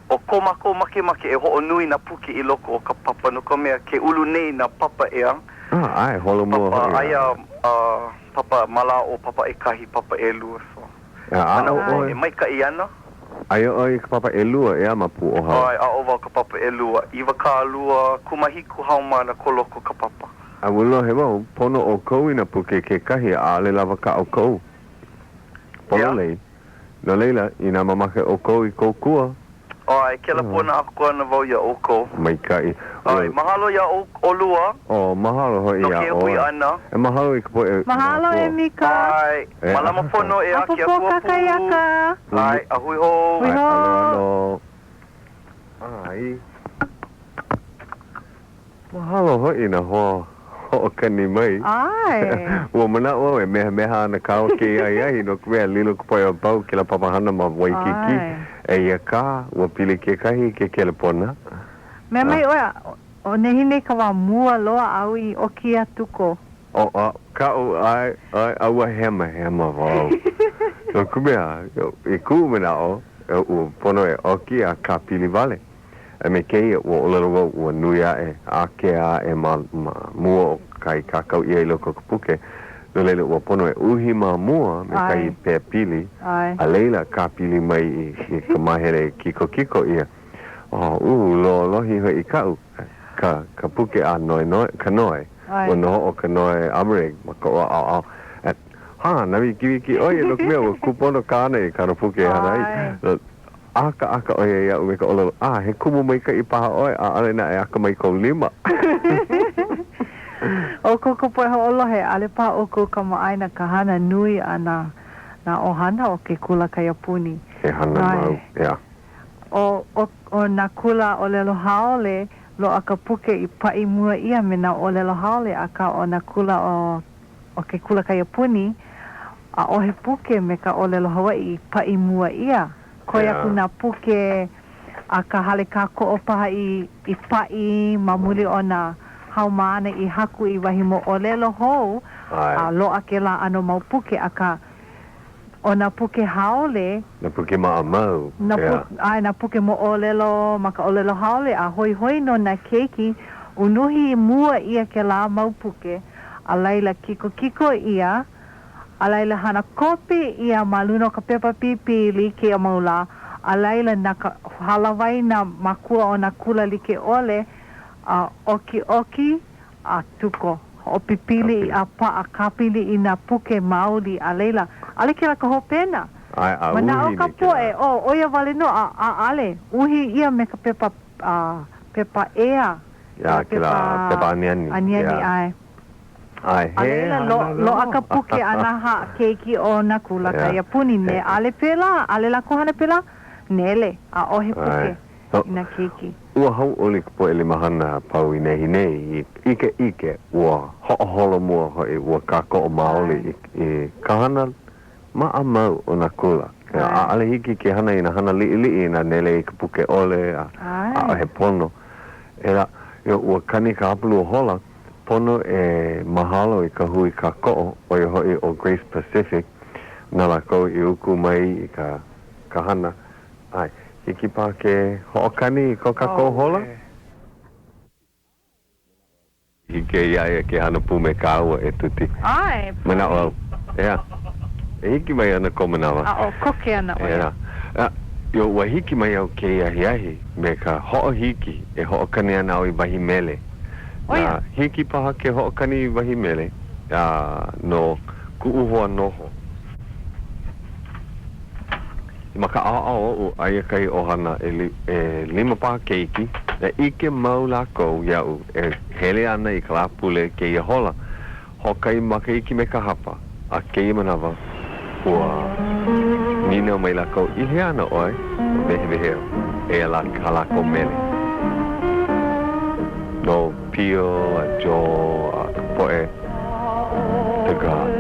ʻo ko mākou makemake e hoʻonui nā puke i loko o ka papa, no ka mea, ke ulu nei nā papa ʻeā. Ah, ʻae, holomua Papa, hoʻi, aia a papa mālaaʻo, papa ʻekahi, papa ʻelua, so. A aʻo ʻoe? E maikaʻi ana. Aia ʻoe i ka papa ʻelua, ʻeā, ma Pūʻōhala? ʻAe, aʻo wau ka papa ʻelua. 20 kūmāhiku haumāna ko loko o ka papa. A ua lohe wau, pono ʻoukou i nā puke kekahi, ʻaʻole lawa kā ʻoukou. Pololei. No laila, inā mamake ʻoukou i kōkua. ʻAe, kelepona aku ana wau iā ʻoukou. Maikaʻi. ʻAe, mahalo iā ʻolua. Oh, mahalo hoʻi No iā ke hui ʻoe. ʻana. E mahalo i ka poʻe Mahalo e Mika. ʻAe, mālama pono e ke ʻApōpō Akua pū. kakahiaka. ʻAe, a hui hou. Hui ʻAe, aloha hou. nō. ʻAe. Mahalo hoʻi nā hoa hoʻokani mai. ʻAe. Ua manaʻo au e mehameha ana kāua kēia ahiahi no ka mea lilo ka poʻe a pau kēlā papahana ma Waikīkī. Eia kā, ua pili kekahi i ke kelepona. Mea mai ʻoe, ʻo nehinei ka wā mua loa āu i ʻoki iā Tuko. ʻO, a, kaʻu, ʻae, ʻae, a ua hemahema wau. No ka mea, i kuʻu manaʻo, ua pono e ʻoki a kāpili wale. A me kēia, ua ʻōlelo wau ua nui aʻe, ākea aʻe ma mua o ka i kākau ʻia i loko o ka puke, no laila ua pono e uhi ma mua me kahi pea pili, a laila kāpili mai i ka māhele i kikokiko ʻia. Oh, ū, lolohi hoʻi kaʻu, ka, ka puke a Noe, ka Noe. Ua noho ʻo Kanoe Almering ma koʻu ʻaoʻao. Hā, nāwikiwiki ʻo ia no ka mea ua kūpono kāna i kāna puke e hana ai. ʻAkaʻaka ʻo ia iaʻu me ka ʻōlelo, A, he kumu maikaʻi paha ʻoe, ʻaʻole naʻe akamai kou lima. ʻO ka poʻe hoʻolohe, ʻaʻole paha ʻoukou kamaʻāina ka hana nui a nā nā ʻohana o ke kula kaiapuni. He hana mau, ʻeā. ʻO, ʻo, ʻo nā kula ʻōlelo haole, loaʻa ka puke i paʻi mua ʻia me nā ʻōlelo haole, akā ʻo nā kula o ʻO ke kula kaiapuni, ʻaʻohe puke me ka ʻōlelo Hawaiʻi i paʻi mua ʻia. Koe aku nā puke a ka hale kākoʻo paha i i paʻi ma muli o nā haumāna i haku i wahi moʻolelo hou a loaʻa kēlā ʻano mau puke, akā ʻo nā puke haole, Nā puke maʻamau, nā pu, ʻae, nā puke moʻolelo ma ka ʻōlelo haole a hoihoi nō nā keiki, unuhi mua ʻia kēlā mau puke, a laila kikokiko ʻia, a laila hana kopi ʻia ma luna o ka pepa pipili kēia mau lā, a laila na ka hālāwai nā mākua o nā kula like ʻole, a ʻokiʻoki a tuko, hoʻopipili a paʻa kāpili i nā puke maoli, a laila, ʻaʻole kēlā ka hopena. ʻAe, a uhi Manaʻo ka me kēlā. poʻe, oh, ʻo ia wale nō, a ʻaʻale, uhi ʻia me ka pepa, a, pepa ea, Iā, kēlā kēlā pepa aniani, aniani, ʻeā. ʻae. ʻAe, A he laila, hana lo, nō. loaʻa ka puke a nā hā keiki o nā kula ʻEā. kaiapuni, ne, ʻaʻole pēlā, ʻaʻole lākou hana pēlā, nele, ʻaʻohe ʻAe. puke i nā keiki. Ua hauʻoli ka poʻe limahana a pau i nehinei i ka ʻike ua hoʻoholomua hoʻi ua kākoʻo maoli i i ka hana maʻamau o nā kula. ʻAʻole hiki ke hana i nā hana liʻiliʻi inā nele i ka puke ʻole a ʻaʻohe pono. ʻEā, ua kani ka hapalua hola, pono e mahalo i ka hui kākoʻo, ʻo ia hoʻi ʻo Grace Pacific, na lākou i uku mai i ka ka hana. ʻAe, hiki paha ke hoʻokani i ko kākou hola? Hiki iā ia ke hana pū me kāua e Tuti. ʻAe, Manaʻo au, ʻeā, e hiki mai ana kou manawa. Aʻo koke ana ʻo ia. ʻEā, io, ua hiki mai au kēia ahiahi me ka hoʻohiki e hoʻokani ana au i wahi mele. ʻO ia. Na, hiki paha ke hoʻokani i wahi mele, a no kuʻu hoa noho. Ma ka ʻaoʻao oʻu, aia kahi ʻohana ʻelima paha keiki, e ʻike mau lākou iaʻu e hele ana i ka Lāpule kēia hola, hoʻokahi makahiki me ka hapa, a kēia manawa, ua nīnau mai lākou, I hea ana ʻoe? Wehewehe au, eia lā kā lākou mele. No Pio a Joe a ka poʻe to God.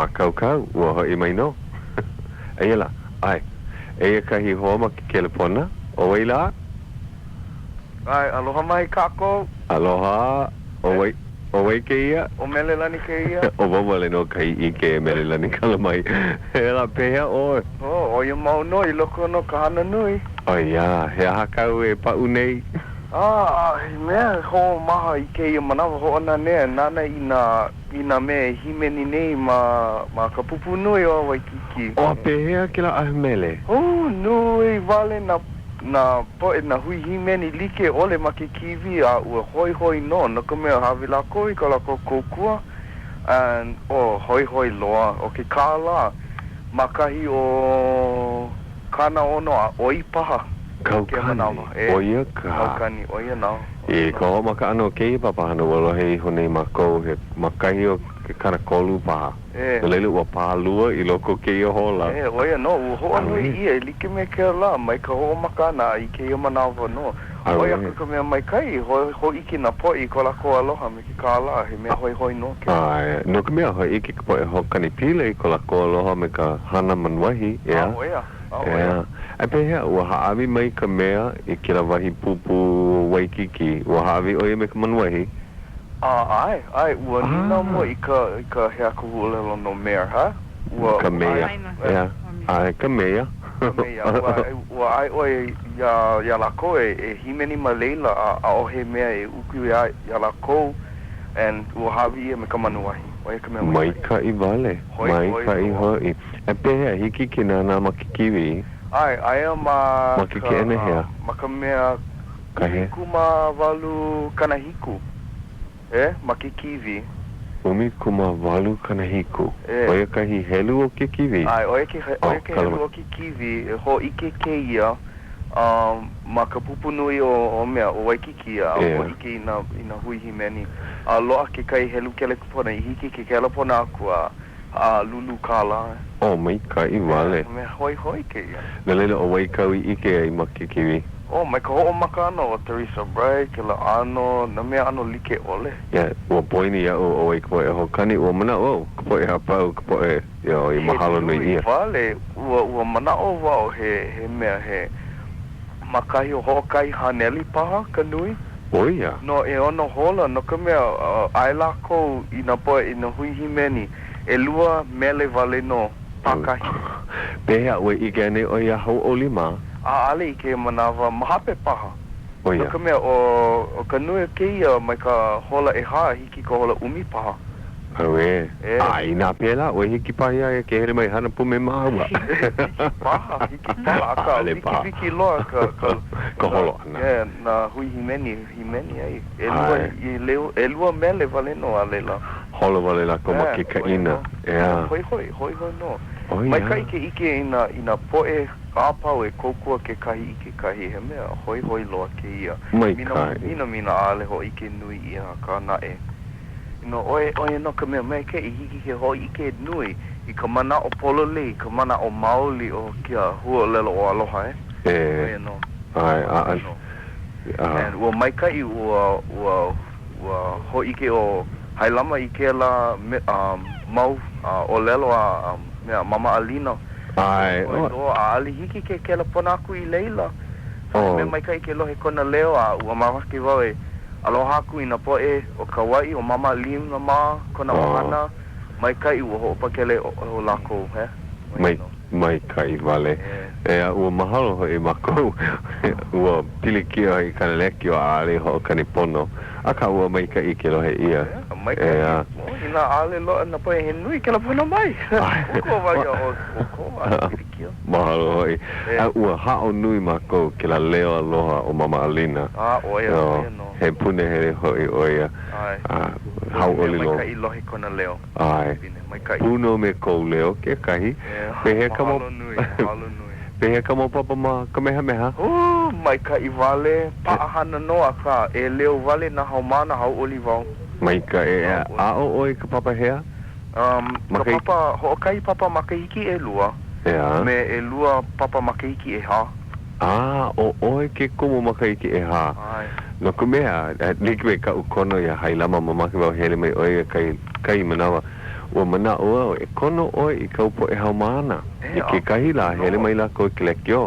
Mākaukau, ua hoʻi mai nō. Eia lā, ʻae. Eia kahi hoa ma ke kelepona. ʻO wai lā? ʻAe, aloha mai kākou. Aloha. ʻO wai, ʻo wai kēia? ʻO Melelani kēia. ʻO wau wale nō kahi ʻike e Melelani Kalamai. E ala, pehea ʻoe? Oh, ʻo ia mau nō i loko nō ka hana nui. ʻO ia, he aha kāu e paʻu nei? A, he mea hoʻomaha i kēia manawa hoʻonanea nānā i nā i nā mea e hīmeni nei ma ma ka pūpū nui o Waikīkī. Oh, pehea kēlā ʻaha mele? Oh, nui wale nā nā poʻe nā hui hīmeni like ʻole ma ke kīwī a ua hoihoi nō no ka mea hāʻawi lākou i ko lākou kōkua and oh, hoihoi loa. ʻO ke kālā ma kahi o 60 a ʻoi paha. Kaukani, ʻo ia ka. Kaukani, ʻo ia nō. I ka hoʻomaka ʻana o kēia papahana, ua lohe iho nei mākou he ma kahi o ke 30 paha. No laila, ua pālua i loko o kēia hola. E, ʻo ia nō, ua hoʻonui ʻia e like me kēlā mai ka hoʻomaka ʻana a i kēia manawa nō. ʻOi aku ka mea maikaʻi, hōʻike nā poʻe i ko lākou aloha me ke kālā, he mea hoihoi nō kēlā. ʻAe, no ka mea, hōʻike ka poʻe hoʻokani pila i ko lākou aloha me ka hana manuahi, ʻeā? ʻO ia. ʻAʻole. ʻEā. A pehea, ua hāʻawi mai ka mea i kēlā wahi pūpū o Waikīkī, ua hāʻawi ʻo ia me ka manuahi? A, ʻae, ʻae, ua nīnau mua i ka, i ka hea ka huaʻōlelo no mayor, ha? Ua, Ka meia. ʻEā, ʻae, ka meia. Ka meia. Ua, ua ʻae ʻo ia iā, iā lākou e, e hīmeni ma laila, a ʻaʻohe mea e uku iā, iā lākou, and ua hāʻawi ʻia me ka manuahi. ʻO ia ka mea maikaʻi. Maikaʻi wale. Maikaʻi hoʻi. A pehea, hiki ke nānā ma ke kīwī? ʻAe, aia ma Ma ke keʻena hea? Ma ka mea 18 70, e, ma ke kīwī. 18 70. ʻO ia kahi helu o ke kīwī? ʻAe, ʻo ia ke, ʻo ia ke helu o ke kīwī, e hōʻike kēia ma ka pūpū nui o, o mea, o Waikīkī, a hōʻike i nā, i nā hui hīmeni. A loaʻa kekahi helu kelepona i hiki ke kelepona aku a a lūlū kālā. Oh, maikaʻi wale. He mea hoihoi kēia. No laila, ʻo wai kāu i ʻike ai ma ke kīwī? Oh, mai ka hoʻomaka ʻana o Teresa Bright, kēlā ʻano, nā mea ʻano like ʻole. Yeah, ua poina iaʻu ʻo wai ka poʻe hoʻokani, ua manaʻo au, ka poʻe a pau, ka poʻe, you know, i mahalo nui ʻia. He nui wale, ua, ua manaʻo wau he, he mea, he, ma kahi o hoʻokahi haneli paha ka nui. ʻO ia. No ʻeono hola, no ka mea, ʻae lākou i nā poʻe i nā hui hīmeni, ʻelua mele wale nō, pākahi. Pehea ʻoe ʻike anei ʻoe iā Hauʻoli mā? ʻAʻole i kēia manawa, ma hope paha. ʻO ia. No ka mea, ʻo ka nui o kēia mai ka hola ʻehā a hiki i ka hola ʻumi paha. Auē. A inā pēlā, ʻoe hiki paha iā ia ke hele mai hana pū me māua. Hiki paha, hiki paha, akā wikiwiki loa ka, ka, ka holo ʻana. Yeah, nā hui hīmeni, hīmeni ai. ʻElua, ʻelua mele wale nō a laila. Holo wale lākou ma ke kaʻina, ʻeā. Hoihoi, hoihoi nō. Maikaʻi ke ʻike i nā, i nā poʻe a pau e kōkua kekahi i kekahi, he mea hoihoi loa kēia. Maikaʻi. Minamina ʻaʻole hōʻike nui ʻia, akā naʻe. No ʻoe, ʻo ia nō ka mea maikaʻi i hiki ke hōʻike nui i ka manaʻo pololei, i ka manaʻo maoli o ka huaʻōlelo ʻo aloha, e? E. ʻO ia nō. ʻAe, ʻaʻale. ʻO ia nō. And ua maikaʻi, ua, ua, ua hōʻike ʻo Hailama i kēlā me, um, mau, uh, ʻōlelo a, um, mea, Mama ʻAlina. ʻAe. ʻOi loa, ʻaʻale hiki ke kelepona aku i laila. He mea maikaʻi ke lohe kona leo, a ua mamake wau e aloha aku i nā poʻe o Kauaʻi, ʻo Mama ʻAlina mā, kona ʻohana, maikaʻi ua hoʻopakele ʻo lākou, he? Mai, maikaʻi wale. E, a ua mahalo hoʻi mākou, ua pilikia hoʻi ka lekiō ʻaʻole i hoʻokani pono, akā ua maikaʻi ke lohe ʻia. E, maikaʻi. Inā ʻaʻole loaʻa nā poʻe he nui kelepona mai, kōkua wau iā ʻoukou, ʻaʻole pilikia. Mahalo hoʻi. A ua haʻo nui mākou kēlā leo aloha o Mama ʻAlina. A, ʻo ia, ʻo ia nō. He punahele hoʻi ʻo ia. ʻAe. A, hauʻoli loa. Maikaʻi lohe kona leo. ʻAe. Maikaʻi. Pū nō me kou leo kekahi. Pehea ka Mahalo nui, mahalo nui. Pehea ka mau papa ma Kamehameha? Hū, maikaʻi wale, paʻahana nō, akā, ʻeleu wale nā haumāna hauʻoli wau. Maikaʻi. Aʻo ʻoe i ka papa hea? Um, ka papa, hoʻokahi papa makahiki ʻelua, ʻEā. me ʻelua papa makahiki ʻehā. A, ʻo ʻoe ke kumu makahiki ʻehā. ʻAe. No ka mea, like me kaʻu kono iā Hailama, mamake wau hele mai ʻo ia kahi, kahi manawa. Ua manaʻo au, e kono ʻoe i kāu poʻe haumāna. I kekahi lā, hele mai lākou i ka lekiō.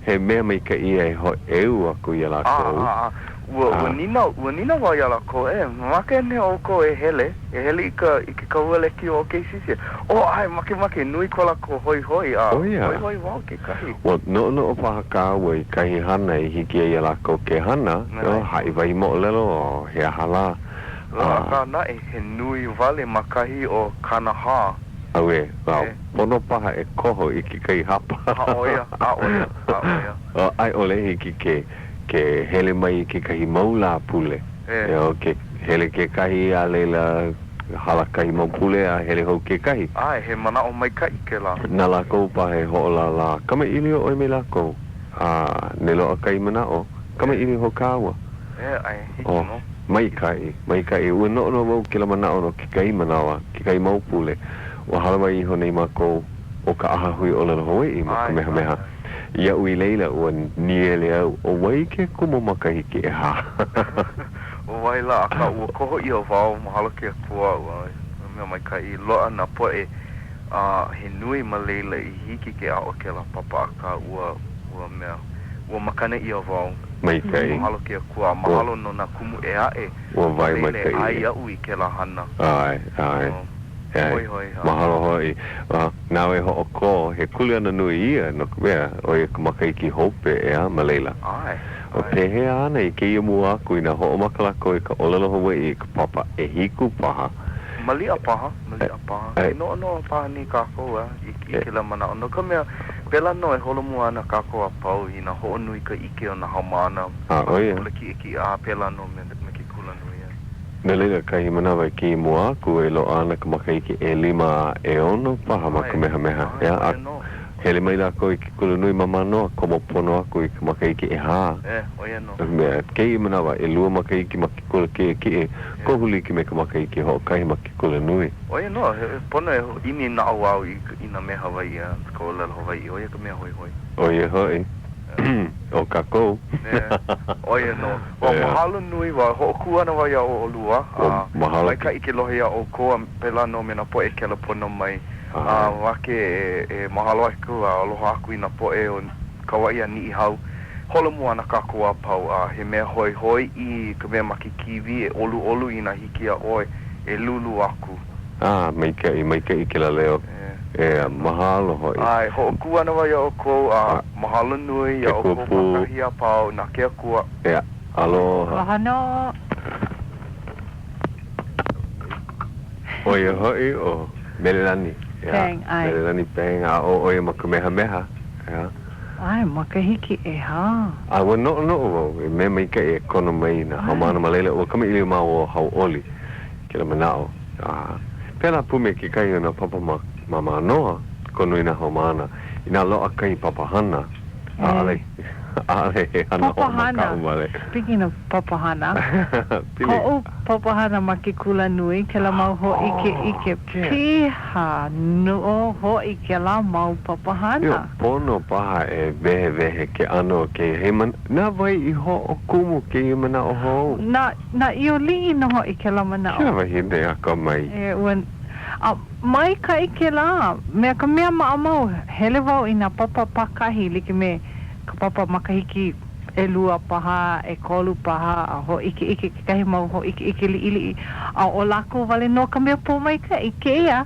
He mea maikaʻi ia e hōʻeu aku iā lākou. A, a, ua, ua nīnau, ua nīnau wau iā lākou, E, mamake anei ʻoukou e hele, e hele i ka, i ke kahua lekiō o KCC? Oh, ʻae, makemake, nui ko lākou hoihoi, a hoihoi wau kekahi. Ua noʻonoʻo paha kāua i kahi hana i hiki ai iā lākou ke hana, haʻi wahi moʻolelo, o he aha lā. Akā naʻe, he nui wale ma kahi o 40. Auē, a pono paha e koho i kekahi hapa. A ʻo ia, a ʻo ia, a ʻo ia. A i ʻole hiki ke, ke hele mai i kekahi mau lā pule. E. Ke hele kekahi, a laila, hala kahi mau pule a hele hou kekahi. ʻAe, he manaʻo maikaʻi kēlā. Na lākou paha e hoʻolālā. Kamaʻilio ʻoe me lākou, a ne loaʻa kahi manaʻo, kamaʻilio hou kāua. E, ʻae, hiki nō. Maikaʻi, maikaʻi. Ua noʻonoʻo wau kēlā manaʻo no kekahi manawa, kekahi mau pule. Ua hālāwai iho nei mākou ʻo ka ʻAhahui ʻŌlelo Hawaiʻi ma Kamehameha. Iaʻu i laila, ua nīele au, ʻo wai ke kumu makahiki ʻehā? ʻO wai lā, akā ua koho ʻia wau, mahalo ke Akua, ua mea maikaʻi loa nā poʻe a he nui ma laila i hiki ke aʻo kēlā papa, akā ua, ua mea, ua makana ʻia wau. Maikaʻi. Mahalo ke Akua, a mahalo no nā kumu ʻē aʻe Ua wae ma laila e maikaʻi. ʻae iaʻu i kēlā hana. ʻAe, ʻae. ʻAe. Hoihoi, ʻae. Mahalo hoʻi. A, nāu e hoʻokō, he kuleana nui ia, no ka mea, ʻo ia ka makahiki hope, ʻeā, ma laila. ʻAe, ʻO ʻae. pehea ana i kēia mua aku inā hoʻomaka lākou i ka ʻōlelo Hawaiʻi i ka papa ʻehiku paha? Maliʻa paha, maliʻa paha. Ke noʻonoʻo paha nei kākou, a, i, i kēlā manaʻo. No ka mea, pēlā nō e holomua ana kākou a pau inā hoʻonui ka ʻike o nā haumāna A, ma ʻo ke ia. kula kiʻekiʻe, a pēlā nō me, me ke kulanui. A. No laila, kahi manawa i kēia mua aku e loaʻa ana ka makahiki ʻelima a ʻeono paha ma ʻAe, Kamehameha, ʻae, ʻeā, ʻo a ia nō. hele mai lākou i ke kulanui ma Mānoa, komo pono aku i ka makahiki ʻehā. E, ʻo ia nō. No ka mea, kēia manawa, ʻelua makahiki ma ke kula kiʻekiʻe, kohu like me ka makahiki hoʻokahi ma ke kulanui. ʻO ia nō, he pono e ʻimi naʻauao i, i nā mea Hawaiʻi a ka ʻōlelo Hawaiʻi, ʻo ia ka mea hoihoi. ʻO ia hoʻi, ʻo kākou. ʻO ia nō. Ua mahalo nui wau, hoʻokū ana wau iā ʻolua, a maikaʻi ke lohe iā ʻoukou a pēlā nō me nā poʻe kelepono mai. A mamake e, e mahalo aku a aloha aku i nā poʻe o Kauaʻi a Niʻihau. Holomua ana kākou a pau, a he mea hoihoi i ka mea ma ke kīwī e ʻoluʻolu inā hiki iā ʻoe e lūlū aku. A, maikaʻi, maikaʻi kēlā leo. E, mahalo hoʻi. ʻAe, hoʻokū ana wau iā ʻoukou, a mahalo nui iā ʻoukou ma kahi a pau, na ke Akua. E, aloha. Aloha nō. ʻO ia hoʻi ʻo Melelani. Pang, ʻae. Melelani Pang, a ʻo ʻo ia ma Kamehameha, ʻeā. ʻAe, makahiki ʻehā. A ua noʻonoʻo wau, he mea maikaʻi e kono mai nā haumāna ma laila, ua kamaʻilio māua ʻo Hauʻoli kēlā manaʻo. A pēlā pū me kekahi o nā papa ma ma Mānoa, kono i nā haumāna, inā loaʻa kahi papahana, ʻaʻole, ʻaʻole he hana hoʻomakaʻu wale. Speaking of papahana, koʻu papahana ma ke kulanui, kēlā mau hōʻikeʻike piha nō hoʻi kēlā mau papahana. Io, pono paha e wehewehe ke ʻano o kēia he man, na wai i hoʻokumu kēia manaʻo hou? Na, na ʻIoliʻi nō hoʻi kēlā manaʻo. Kia wahine akamai. E, ua, a maikaʻi kēlā mea, ka mea maʻamau, hele wau i nā papa pākahi like me ka papa makahiki ʻelua paha, ʻekolu paha, a hōʻikeʻike kekahi mau hōʻikeʻike liʻiliʻi, a ʻo lākou wale nō ka mea pōmaikaʻi. Kēia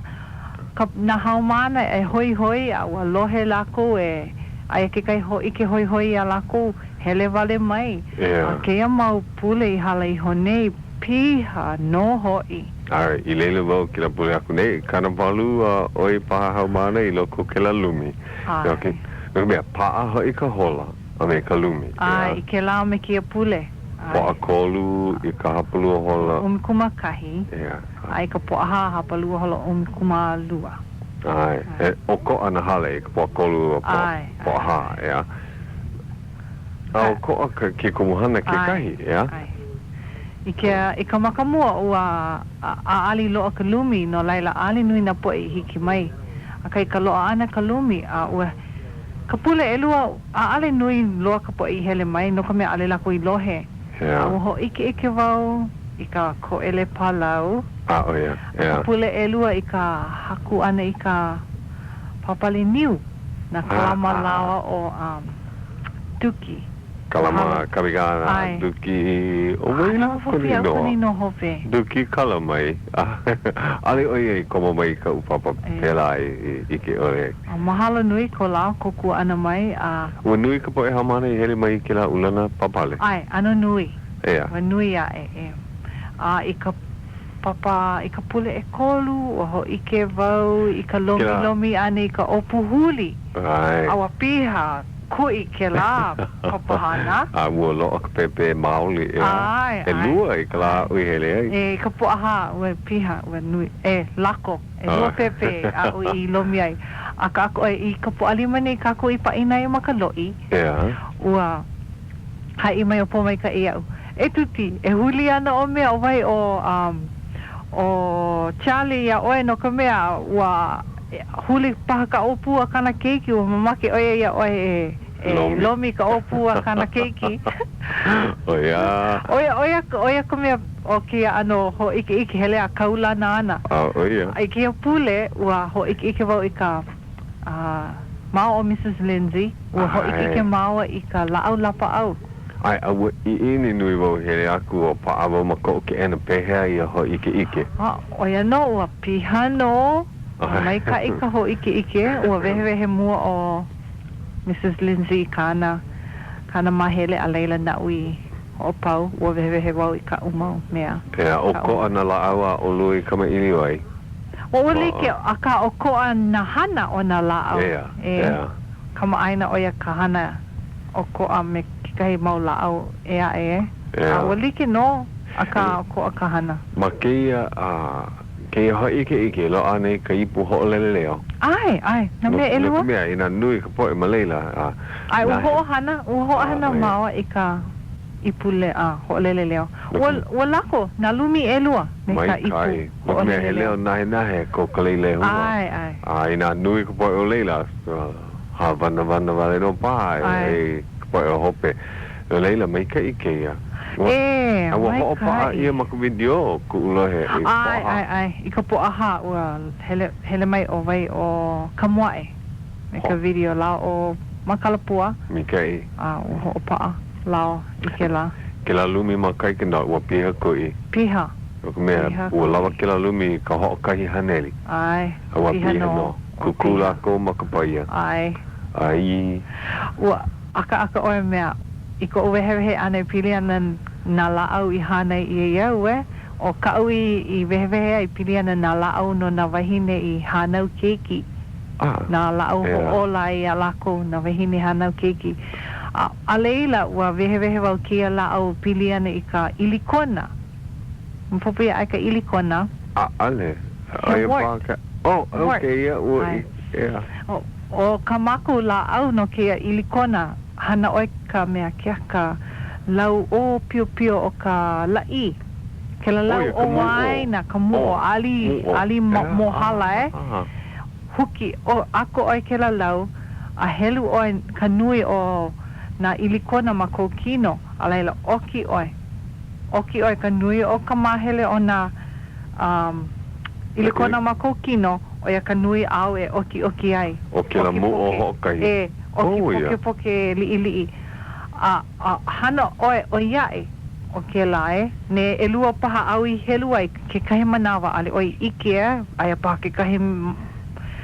ka, nā haumāna e hoihoi a ua lohe lākou e aia kekahi hōʻike hoihoi iā lākou, hele wale mai. A kēia mau pule i hala iho nei, piha nō hoʻi. A i laila wau kēlā pule aku nei, 80 a ʻoi paha haumāna i loko o kēlā lumi. ʻAe. No ka mea, paʻa hoʻi ka hola. a me ka lumi, ʻeā? ʻAe, i kēlā me kēia pule. ʻAe. Pōʻakolu i ka hapalua hola. 11. ʻEā. A i ka Pōʻahā, hapalua hola 12. ʻAe. He ʻokoʻa nā hale i ka Pōʻakolu a ʻAe. Pōʻahā, ʻeā. A ʻokoʻa ka, ke kumuhana kekahi, ʻeā? ʻAe. I ke, i ka makamua, ua ʻaʻali loa ka lumi, no laila, ʻaʻole nui nā poʻe i hiki mai. Akā, i ka loaʻa ʻana ka lumi, a ua. Ka pule ʻelua, ʻaʻole nui loa ka poʻe i hele mai, no ka mea, ʻaʻole lākou i lohe. A ua hōʻikeʻike wau i ka koʻele pālau. A, ʻo ia, A ʻeā. ka pule ʻelua i ka haku ʻana i ka pāpale niu na Kalama lāua ʻo Duke. Kalama Kalikana ʻAe. Duke ʻo wai lā kona ʻAʻole inoa? kona inoa hope. Duke Kalamai. ʻAʻole ʻo ia i komo mai i kaʻu papa pēlā i ʻike ʻole ai. A mahalo nui ko lāua kōkua ʻana mai a. Ua nui ka poʻe haumāna i hele mai i kēlā ulana pāpale. ʻAe, ʻano nui. ʻEā. Ua nui aʻe, e. A i ka papa i ka pule ʻekolu, ua hōʻike wau i ka lomilomi ʻana i ka ʻōpū huli. ʻAe. A ua piha kuʻi kēlā papahana. A ua loaʻa ka pēpē maoli, ʻeā. ʻAe, ʻae. ʻElua i ka lā aʻu i hele ai. E, i ka Pōʻahā, ua piha, ua nui, e, lako, ʻelua pēpē aʻu i lomi ai. A kākou, e, i ka Pōʻalima nei kākou i pāʻina ai ma ka loʻi. ʻEā. Ua haʻi mai ʻo Pōmaikaʻi iaʻu, E Tuti, e huli ana ʻo mea ʻo wai ʻo, um, ʻo Charlie iā ʻoe no ka mea, ua huli paha ka ʻōpū a kāna keiki, ua mamake ʻo ia iā ʻoe e, e lomi i ka ʻōpū a kāna keiki. ʻO ia. ʻO ia, ʻo ia, ʻo ia ka mea o kēia ʻano hōʻikeʻike hele a kaulana ana. A ʻo ia. I kēia pule, ua hōʻikeʻike wau i ka, uh, māua ʻo Mrs. Lindsay, ua hōʻikeʻike māua i ka lāʻau lapaʻau. ʻAe, a ua ʻiʻini nui wau e hele aku a paʻa wau ma koʻu keʻena pehea ia hōʻikeʻike. A, ʻo ia nō, ua piha nō, ua maikaʻi ka hōʻikeʻike, ua wehewehe mua ʻo Mrs. Lindsay i kāna, kāna māhele, a laila naʻu i hoʻopau, ua wehewehe wau i kaʻu mau mea. ʻEā, ʻokoʻa nā lāʻau a ʻolua i kamaʻilio ai. Ua, ua like, akā ʻokoʻa nā hana o nā lāʻau. ʻEā, ʻeā. Kamaʻāina ʻo ia ka hana ʻokoʻa me kekahi mau lāʻau ʻē aʻe, e? ʻEā. A ua like nō, akā ʻokoʻa ka hana. Ma kēia, kēia hōʻikeʻike, loaʻa nei ka ipu hoʻolele leo. ʻAe, ʻae, nā mea ʻelua. No ka mea, inā nui ka poʻe ma laila, a. ʻAe, ua hoʻohana, ua hoʻohana māua i ka ipu le, a, hoʻolele leo. Ua, ua lako nā lumi ʻelua me ka ipu Maikaʻi. No ka mea, he leo nahenahe ko Kaleilehua. ʻAe, ʻae. A inā nui ka poʻe o laila, hāwanawana wale nō paha i ka poʻe o hope. No laila, maikaʻi kēia. E, A ua hoʻopaʻa maikaʻi. ʻia ma ka widiō kuʻu lohe i ka ʻAe, Pōʻahā. ʻae, ʻae. I ka Pōʻahā, ua hele, hele mai ʻo wai ʻo Kamoaʻe me ka video lāua ʻo Makalapua. Maikaʻi. A ua hoʻopaʻa lāua i kēlā. Kēlā lumi ma Kaikenā, ua piha kuʻi. Piha. No ka mea, ua lawa kēlā lumi i ka 100. ʻAe, A ua piha piha nō. nō. Kukū lākou ma ka paia. ʻAe. ʻAe. Ua ʻakaʻaka ʻoe mea, i koʻu wehewehe ʻana e pili ana nā lāʻau i hānai ʻia iaʻu, e? ʻO kaʻu i i wehewehe ai pili ana nā lāʻau no nā wāhine i hānau keiki. Nā lāʻau hoʻōla iā lākou, nā wāhine hānau keiki. A, a laila, ua wehewehe wau kēia lāʻau pili ana i ka ʻilikona. Maopopo iā ʻoe ka ʻilikona. ʻAʻole. He wart. Oh, okay, ia, ua, ʻeā. ʻO kā mākou lāʻau no kēia ʻilikona, hana ʻoe ka mea keaka lau ʻōpiopio o ka laʻi, kēlā lau o waena, ka muʻo, ʻali, ʻali mōhala e, huki, ʻo, ʻako ʻoe kēlā lau, a helu ʻoe ka nui o nā ʻilikona ma kou kino, a laila ʻoki ʻoe. ʻOki ʻoe ka nui o ka māhele o nā ʻilikona ma kou kino, ʻo ia ka nui āu e ʻokiʻoki ai. ʻO kēlā muʻo hoʻokahi. E, ʻoki pokepoke liʻiliʻi. A, a hana ʻoe ʻoiaʻi ʻo kēlā e, ne ʻelua paha āu i helu ai kekahi manawa, ʻaʻole ʻoe i ʻike e, aia paha kekahi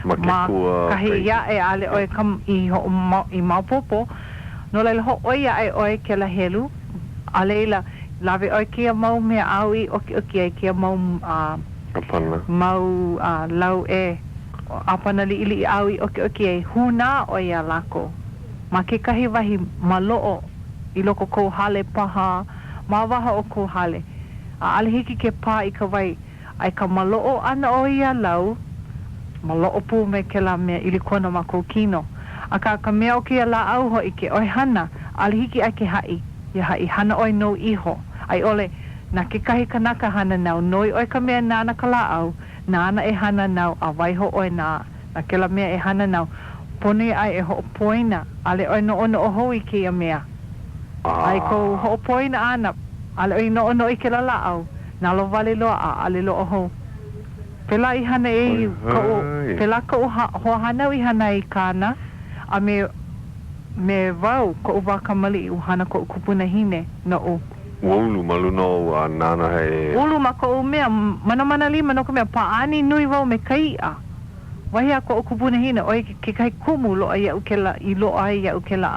ma ke kua kahi aʻe, ʻaʻole ʻoe ka i hoʻo i maopopo. No laila, hōʻoi aʻe ʻoe kēlā helu. A laila, lawe ʻoe kēia mau mea āu i ʻokiʻoki ai, kēia mau, ʻĀpana. mau lau e, ʻāpana liʻiliʻi āu i ʻokiʻoki ai, hūnā ʻoe iā lākou ma kekahi wahi maloʻo i loko kou hale paha, ma waho o kou hale. ʻAʻole hiki ke pā i ka wai. A i ka maloʻo ʻana o ia lau, maloʻo pū me kēlā mea ʻilikona ma kou kino. Akā, ka mea o kēia lāʻau hoʻi ke ʻoe hana, ʻaʻole hiki ʻae ke haʻi iā haʻi, hana ʻoe nou iho, a i ʻole, na kekahi kanaka hana nāu, noi ʻoe ka mea nāna ka lāʻau, nāna e hana nāu, a waiho ʻoe na, na kēlā mea e hana nāu. Pono iā ʻae e hoʻopoina, ʻaʻole ʻoe noʻonoʻo hou i kēia mea. A i kou hoʻopoina ʻana, ʻaʻole ʻoe i noʻonoʻo i kēlā lāʻau. Nalowale loa a ʻaʻole loaʻa hou. Pēlā i hana ai koʻu, pēlā koʻu hoahānau i hana ai i kāna, a me, me wau, koʻu wā kamaliʻi, ua hana koʻu kupunahine noʻu. Ua ulu ma luna ou a nāna e. Ulu ma koʻu mea, manamana lima no ka mea, pāʻani nui wau me ka iʻa. Wahi a koʻu kupunahine, ʻo ia kekahi kumu loaʻa iaʻu kēlā, i loaʻa ai iaʻu kēlā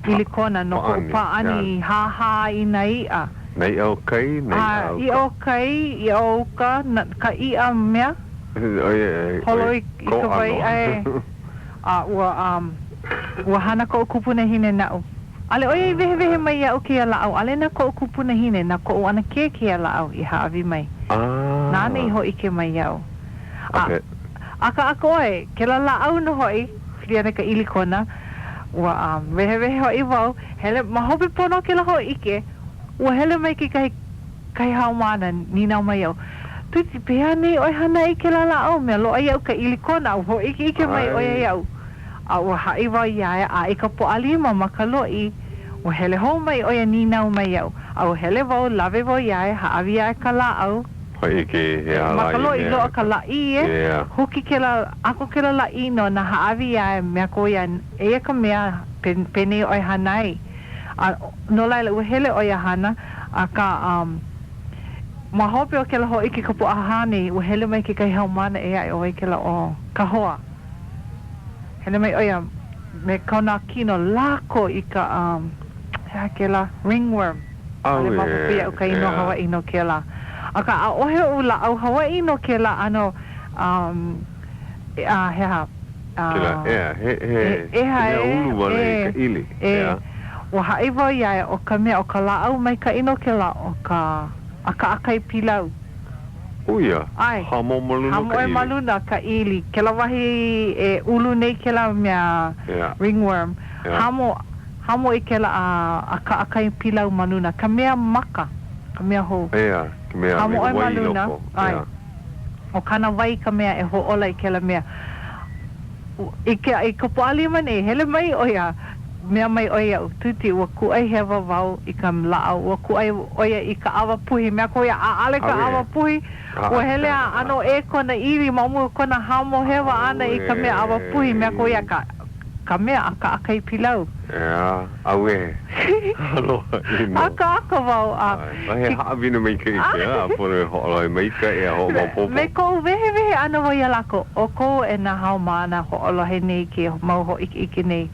ʻilikona no koʻu pāʻani hāhā i nā iʻa. Nā iʻa o kai, nā iʻa o uka. Iʻa o kai, iʻa o uka, ka iʻa mea. Holo i ka wai, ʻae. A ua, ua hana koʻu kupunahine naʻu. ʻAʻole ʻo ia i wehewehe mai iaʻu kēia lāʻau, ʻaʻole na koʻu kupunahine, na koʻu ʻanakē kēia lāʻau i hāʻawi mai. Nāna i hōʻike mai iaʻu. A ʻakaʻaka ʻoe, kēlā lāʻau nō hoʻi, pili ana i ka ʻilikona, ua wehewehe hoʻi wau, hele, ma hope pono o kēlā hōʻike, ua hele mai kekahi kahi haumāna, nīnau mai iaʻu, Tuti, pehea nei ʻoe hana ai i kēlā lāʻau? Mea loaʻa iaʻu ka ʻilikona, a ua hōʻikeʻike mai ʻo ia iaʻu. A ua haʻi wau iā ia, a i ka Pōʻalima ma ka loʻi, ua hele hou mai ʻo ia nīnau mai iaʻu, a ua hele wau, lawe wau iā ia, hāʻawi iā ia ka lāʻau. Hōʻike he aha Ma ka loʻi, loaʻa ka lāʻī e. Huki kēlā, ʻako kēlā lāʻī nona, hāʻawi iā ia, mea ko ia, eia ka mea, penei ʻoe hana ai. A no laila, ua hele ʻo ia hana, akā, um, ma hope o kēlā hōʻike ka Pōʻahā nei, ua hele mai kekahi haumāna ʻē aʻe, ʻo wai kēlā, ʻo Kahoa. Hele mai ʻo ia me kona kino lako i ka, um, he aha kēlā, ringworm. ʻAʻole maopopo iaʻu ka inoa Hawaiʻi no kēlā. Akā, ʻaʻohe oʻu lāʻau Hawaiʻi no kēlā ʻano, um, a, he aha, a. Kēlā, ʻea, he, he, he mea ulu wale i ka ʻili, ʻeā. Ua haʻi wau iā ia, ʻo ka mea, ʻo ka lāʻau maikaʻi no kēlā, ʻo ka ʻakaʻakai pilau. ʻO ia, ʻAe. hamo ma luna o ka ʻili. Hamo ma luna ka ʻili. Kēlā wahi e ulu nei kēlā mea ringworm. Hamo, hamo i kēlā ʻakaʻakai pilau ma luna. Ka mea maka, ka mea hou. ʻEa, ka mea Hamo me ʻoe ka ma wai i luna. loko. ʻAe. ʻEa. ʻO kāna wai ka mea e hōʻola i kēlā mea. I ke, i ka Pōʻalima nei, hele mai ʻo ia, mea mai ʻo ia iaʻu, Tuti, ua kūʻai hewa wau i ka lāʻau, ua kūʻai ʻo ia i ka ʻawa puhi, mea ko ia, ʻaʻale ka ʻawa puhi, ua hele a ʻano ʻē kona ʻili ma mua o kona hamo hewa ʻana i ka mea ʻawa puhi, mea ko ia, ka, ka mea ʻakaʻakai pilau. ʻEā, auē. Aloha ʻino. ʻAkaʻaka wau a. A he haʻawina maikaʻi kēlā, a pono e hoʻolohe maikaʻi a hoʻomaopopo. Me koʻu wehewehe ʻana wau iā lākou, ʻoukou e nā haumāna hoʻolohe nei kēia mau hōʻikeʻike nei.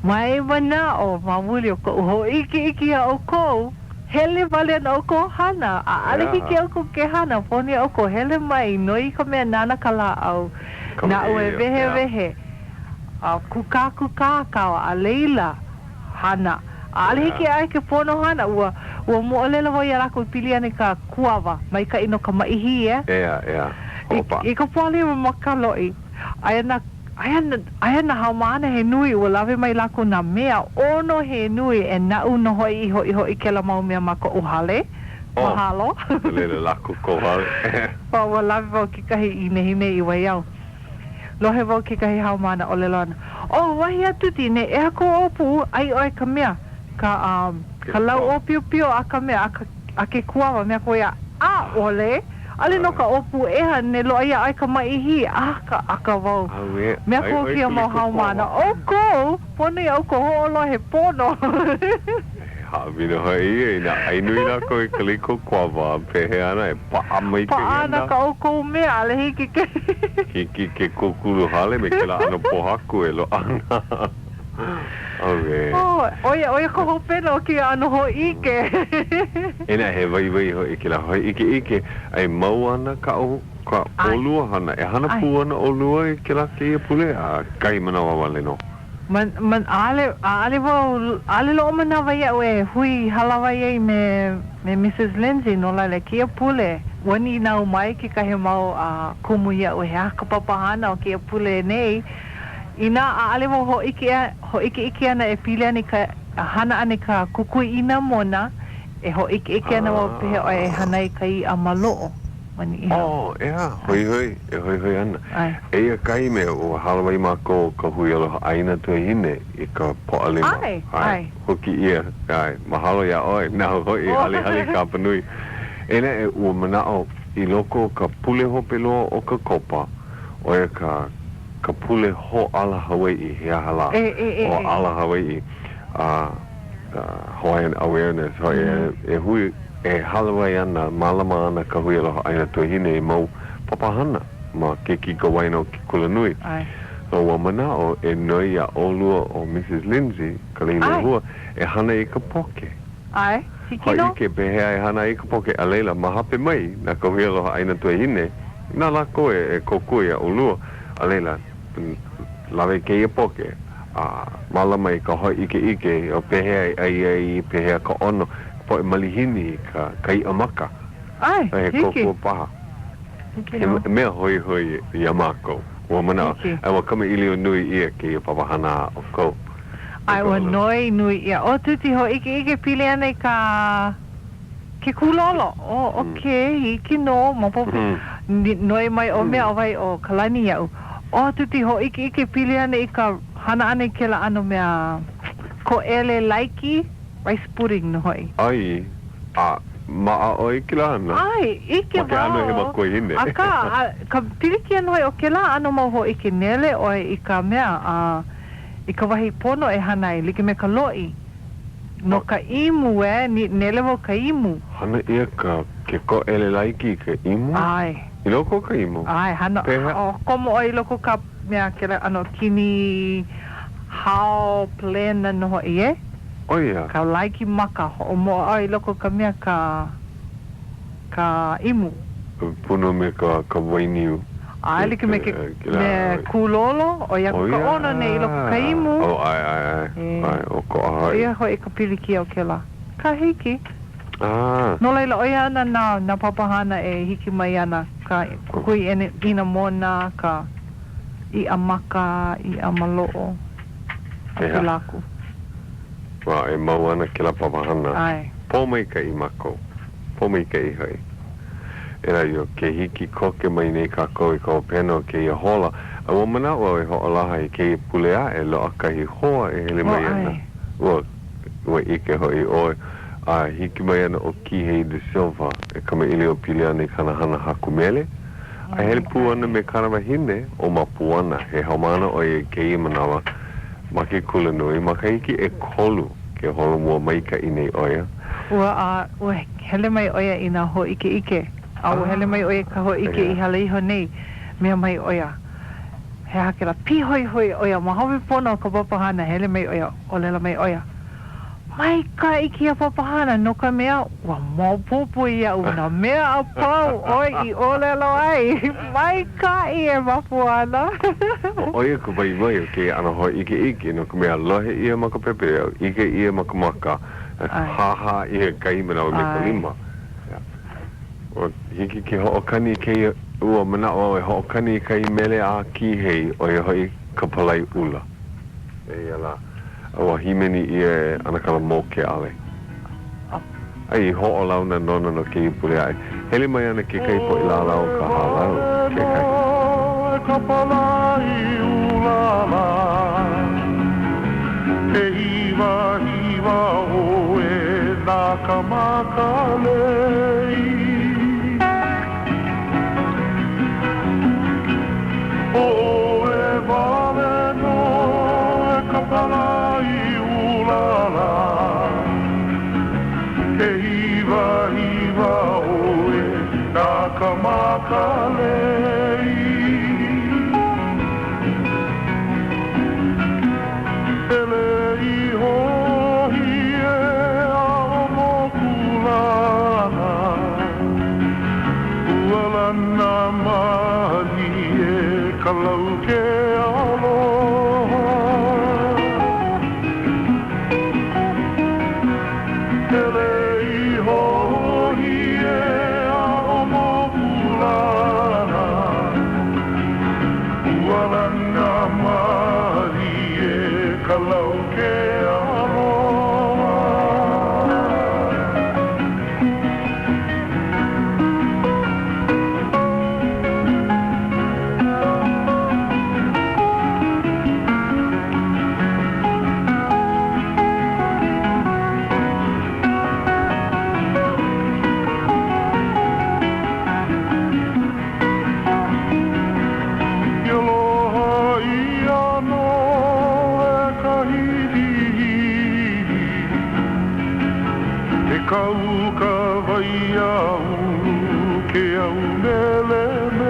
Mai manaʻo ma muli o koʻu hōʻikeʻike iā ʻoukou, hele wale ana ʻoukou hana, ʻaʻole hiki iā ʻoukou ke hana, pono iā ʻoukou hele mai, noi i ka mea nāna ka lāʻau, naʻu e wehewehe. A kūkākūkā kāua, a laila, hana. ʻAʻole hiki iā ʻoe ke pono hana. Ua, ua moʻolelo wau iā lākou i pili ana i ka kuawa, maikaʻi no ka maʻi hī, ʻeā? ʻEā, ʻeā. Hoʻopaʻa. I, i ka Pōʻalima ma ka loʻi, aia nā, aia, aia nā haumāna he nui, ua lawe mai lākou nā mea ʻono he nui, e naʻu nō hoʻi i hoʻihoʻi kēlā mau mea ma koʻu hale. Oh, Mahalo. No laila lako kou hale. A ua lawe wau kekahi i nehinei i Waiau. Lohe wau kekahi haumāna ʻōlelo ana, Oh, wahi a Tuti, ne ʻeha kou ʻōpū, ʻai ʻoe ka mea, ka, um, ka lau ʻōpiopio a ka mea, a ka, a ke kuawa, mea ko ia, ʻAʻole! ʻAʻole no ka ʻōpū ʻeha, ne loaʻa iā ʻoe ka maʻi hī, ʻakaʻaka wau. Auē, Mea ʻai ko ʻoe kēia ka mau liko haumāna, kuawa. ʻOukou! Pono iā ʻoukou hoʻolohe pono. He haʻawina hoʻi ia inā ʻai nui lākou i ka liko kuawa, pehea ana e paʻa maikaʻi Paʻa ana. ana ka ʻoukou mea, ʻaʻole hiki ke. Hiki ke kūkulu hale me kēlā ʻano pōhaku e loaʻa ana. Auē. Oh, ʻo ia, ʻo ia ka hopena o kēia ʻano hōʻike. Inā he waiwai hoʻi kēlā hōʻikeʻike, a e mau ana ka ka ʻolua hana. E hana pū ana ʻolua i kēlā kēia pule a kahi manawa wale nō? Man, man, ʻaʻole, ʻaʻole wau, ʻaʻole loaʻa manawa iaʻu e hui hālāwai ai me, me Missus Lindsay, no laila, kēia pule, ua nīnau mai kekahi mau kumu iaʻu he aha ka papahana o kēia pule nei. Inā ʻaʻole wau hōʻike, hōʻikeʻike ana e pili ana i ka hana ʻana i ka kukui ʻinamona, e hōʻikeʻike ana wau pehea ʻoe e hana ai ka iʻa maloʻo. Ma Niʻihau. Oh, ʻeā, hoihoi, e hoihoi ana. ʻAe. Eia kahi mea, ua hālāwai mākou o ka Hui Aloha ʻĀina Tuahine i ka Pōʻalima. ʻAe, ʻae. Huki ʻia, ʻae, mahalo iā ʻoe, nāu hoʻi, halihali ka hapa nui. Eia naʻe, ua manaʻo i loko o ka pule hope loa o ʻOkakopa, ʻo ia ka ka pule hōʻala Hawaiʻi, he aha lā? ʻO ʻAla Hawaiʻi, a Hawaiian Awareness hoʻi, e hui, e hālāwai ana, mālama ana ka Hui Aloha ʻĀina Tuahine i mau papahana ma ke kikowaena o ke kulanui. A ua manaʻo e noi iā ʻolua ʻo Mrs. Lindsay Kaleilehua e hana i ka poke. ʻAe, hiki nō. Hōʻike pehea e hana ai ka poke, a laila, ma hope mai, na ka Hui Aloha ʻĀina Tuahine, na lākou e kōkua iā ʻolua, a laila, lawe kēia poke, a mālama i ka hōʻikeʻike o pehea e ʻai ai, pehea ka ʻono, ka poʻe malihini i ka ka iʻa maka. ʻAe, He hiki. kōkua paha. Hiki He nō. mea hoihoi iā mākou. Ua manaʻo, Hiki. a ua kamaʻilio nui ʻia kēia papahana a ʻoukou. ʻAe, ua noi nui ʻia. ʻO Tuti hōʻikeʻike pili ana i ka ke kūlolo. ʻO, okay, hiki nō, maopopo. Noi mai ʻo mea ʻo wai ʻo Kalani iaʻu. ʻO Tuti hōʻikeʻike pili ana i ka hana ʻana i kēlā ʻano mea koʻele laiki, rice pudding nō hoʻi. ʻAe, a maʻa ʻoe i kēlā hana? ʻAe, ʻike Ma ke ʻano he wau. makuahine. Akā, a ka pilikia nō hoʻi o kēlā ʻano mau hōʻike, nele ʻoe i ka mea a i ka wahi pono e hana ai, like me ka loʻi. No ka imu, e, nele wau ka imu. Hana ʻia ka ke koʻele laiki i ka imu? ʻAe. I loko o ka imu? ʻAe, hana, Pehea? ʻo, komo ʻoe i loko o ka mea kēlā ʻano kini hao palena nō hoʻi, e? ʻO ia. Ka laiki maka, hoʻomoʻa ʻoe i loko o ka mea ka, ka imu. Puna me ka, ka wai niu. ʻAe like me ke me kūlolo, ʻoi aku ka ʻono nei i loko ka imu. Oh, ʻae, ʻae, ʻae, ʻae, ʻokoʻa hoʻi. ʻO ia hoʻi ka pilikia o kēlā. Ka hiki. Ah. No laila, ʻo ia ana nā, nā papahana e hiki mai ana, ka kukui ʻinamona, ka iʻa maka, iʻa maloʻo, a pēlā aku. Well, e mau ana kēlā papahana. ʻAe. Pōmaikaʻi mākou. Pōmaikaʻi hoʻi. E Laio, ke hiki koke mai nei kākou i ka hopena o kēia hola, a ua manaʻo au e hoʻolaha i kēia pule aʻe, loaʻa kahi hoa e hele mai ana. Ua, ua ʻike hoʻi ʻoe, a hiki mai ana ʻo Kihei de Silva e kamaʻilio pili ana i kāna hana haku mele, a hele pū ana me kāna wahine ʻo Mapuana, he haumāna ʻo ia i kēia manawa ma ke kulanui, makahiki ʻekolu ke holomua maikaʻi nei ʻo ia. Ua, a ua hele mai ʻo ia i nā hōʻikeʻike, a ua hele mai ʻo ia i ka hōʻike i hala iho nei, mea mai ʻo ia, he aha kēlā, pīhoihoi ʻo ia ma hope pono o ka papahana, hele mai ʻo ia, ʻōlelo mai ʻo ia, Maikaʻi kēia papahana, no ka mea, ua maopopo iaʻu nā mea a pau ʻoe i ʻōlelo ai, maikaʻi e Mapuana. ʻO ia ka waiwai o kēia ʻano hōʻikeʻike, no ka mea, lohe ʻia ma ka pepeiao, ʻike ʻia ma ka maka, Hāhā ʻia kahi manawa me ka lima. Ua hiki ke hoʻokani i kēia, ua manaʻo au e hoʻokani i kahi mele a Kīhei, ʻo ia hoʻi ka Palai ʻUla. Eia lā, ua hīmeni ʻia e ʻAnakala Mo Keale. A i hoʻolauna nona no kēia pule aʻe, hele mai ana kekahi poʻe lālā o ka hālau, kekahi. Ka palai ʻula lā. E hiwahiwa ʻoe na ka Makalei. ʻO ʻoe wale nō e ka palai ʻula lā. E hiwahiwa ʻoe na ka Makalei. Hele iho hie aʻo Mokulana, Ua lana mālie ka lau ke aloha. Hele iho hie aʻo Mokulana, Ua lana mālie ka lau ke aloha. E ka uka wai a ulu ke au melemele.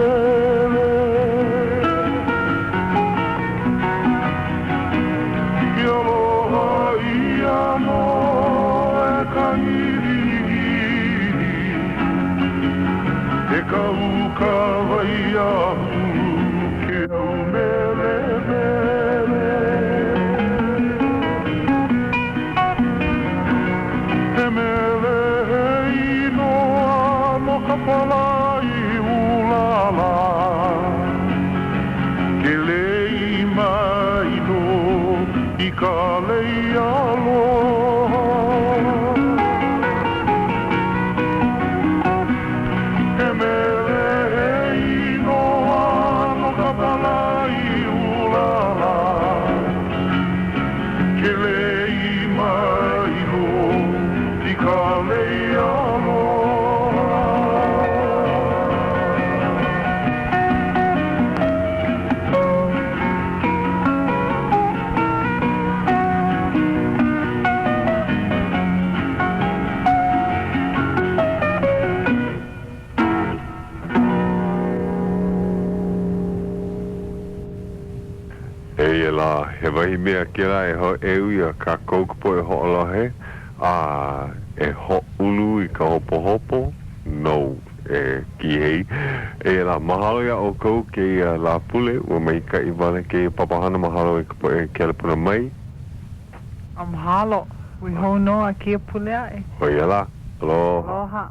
Ke aloha ʻia nō e ka ʻiliʻili, E ka uka wai a ulu ke au melemele. He mele he inoa no ka palai ʻulala, Ke lei mai nō i ka lei aloha. He mele he inoa no ka palai ʻulala, Ke lei mai nō i ka lei aloha. Eia lā, he wahi mea kēlā e hōʻeu iā kākou ka poʻe hoʻolohe a e hōʻulu i ka hopohopo nou e Kīhei. Eia lā, mahalo iā ʻoukou kēia Lāpule, ua maikaʻi wale kēia papahana, mahalo i ka poʻe kelepona mai. A mahalo, hui hou nō a kēia pule aʻe. ʻO ia lā, aloha. Aloha.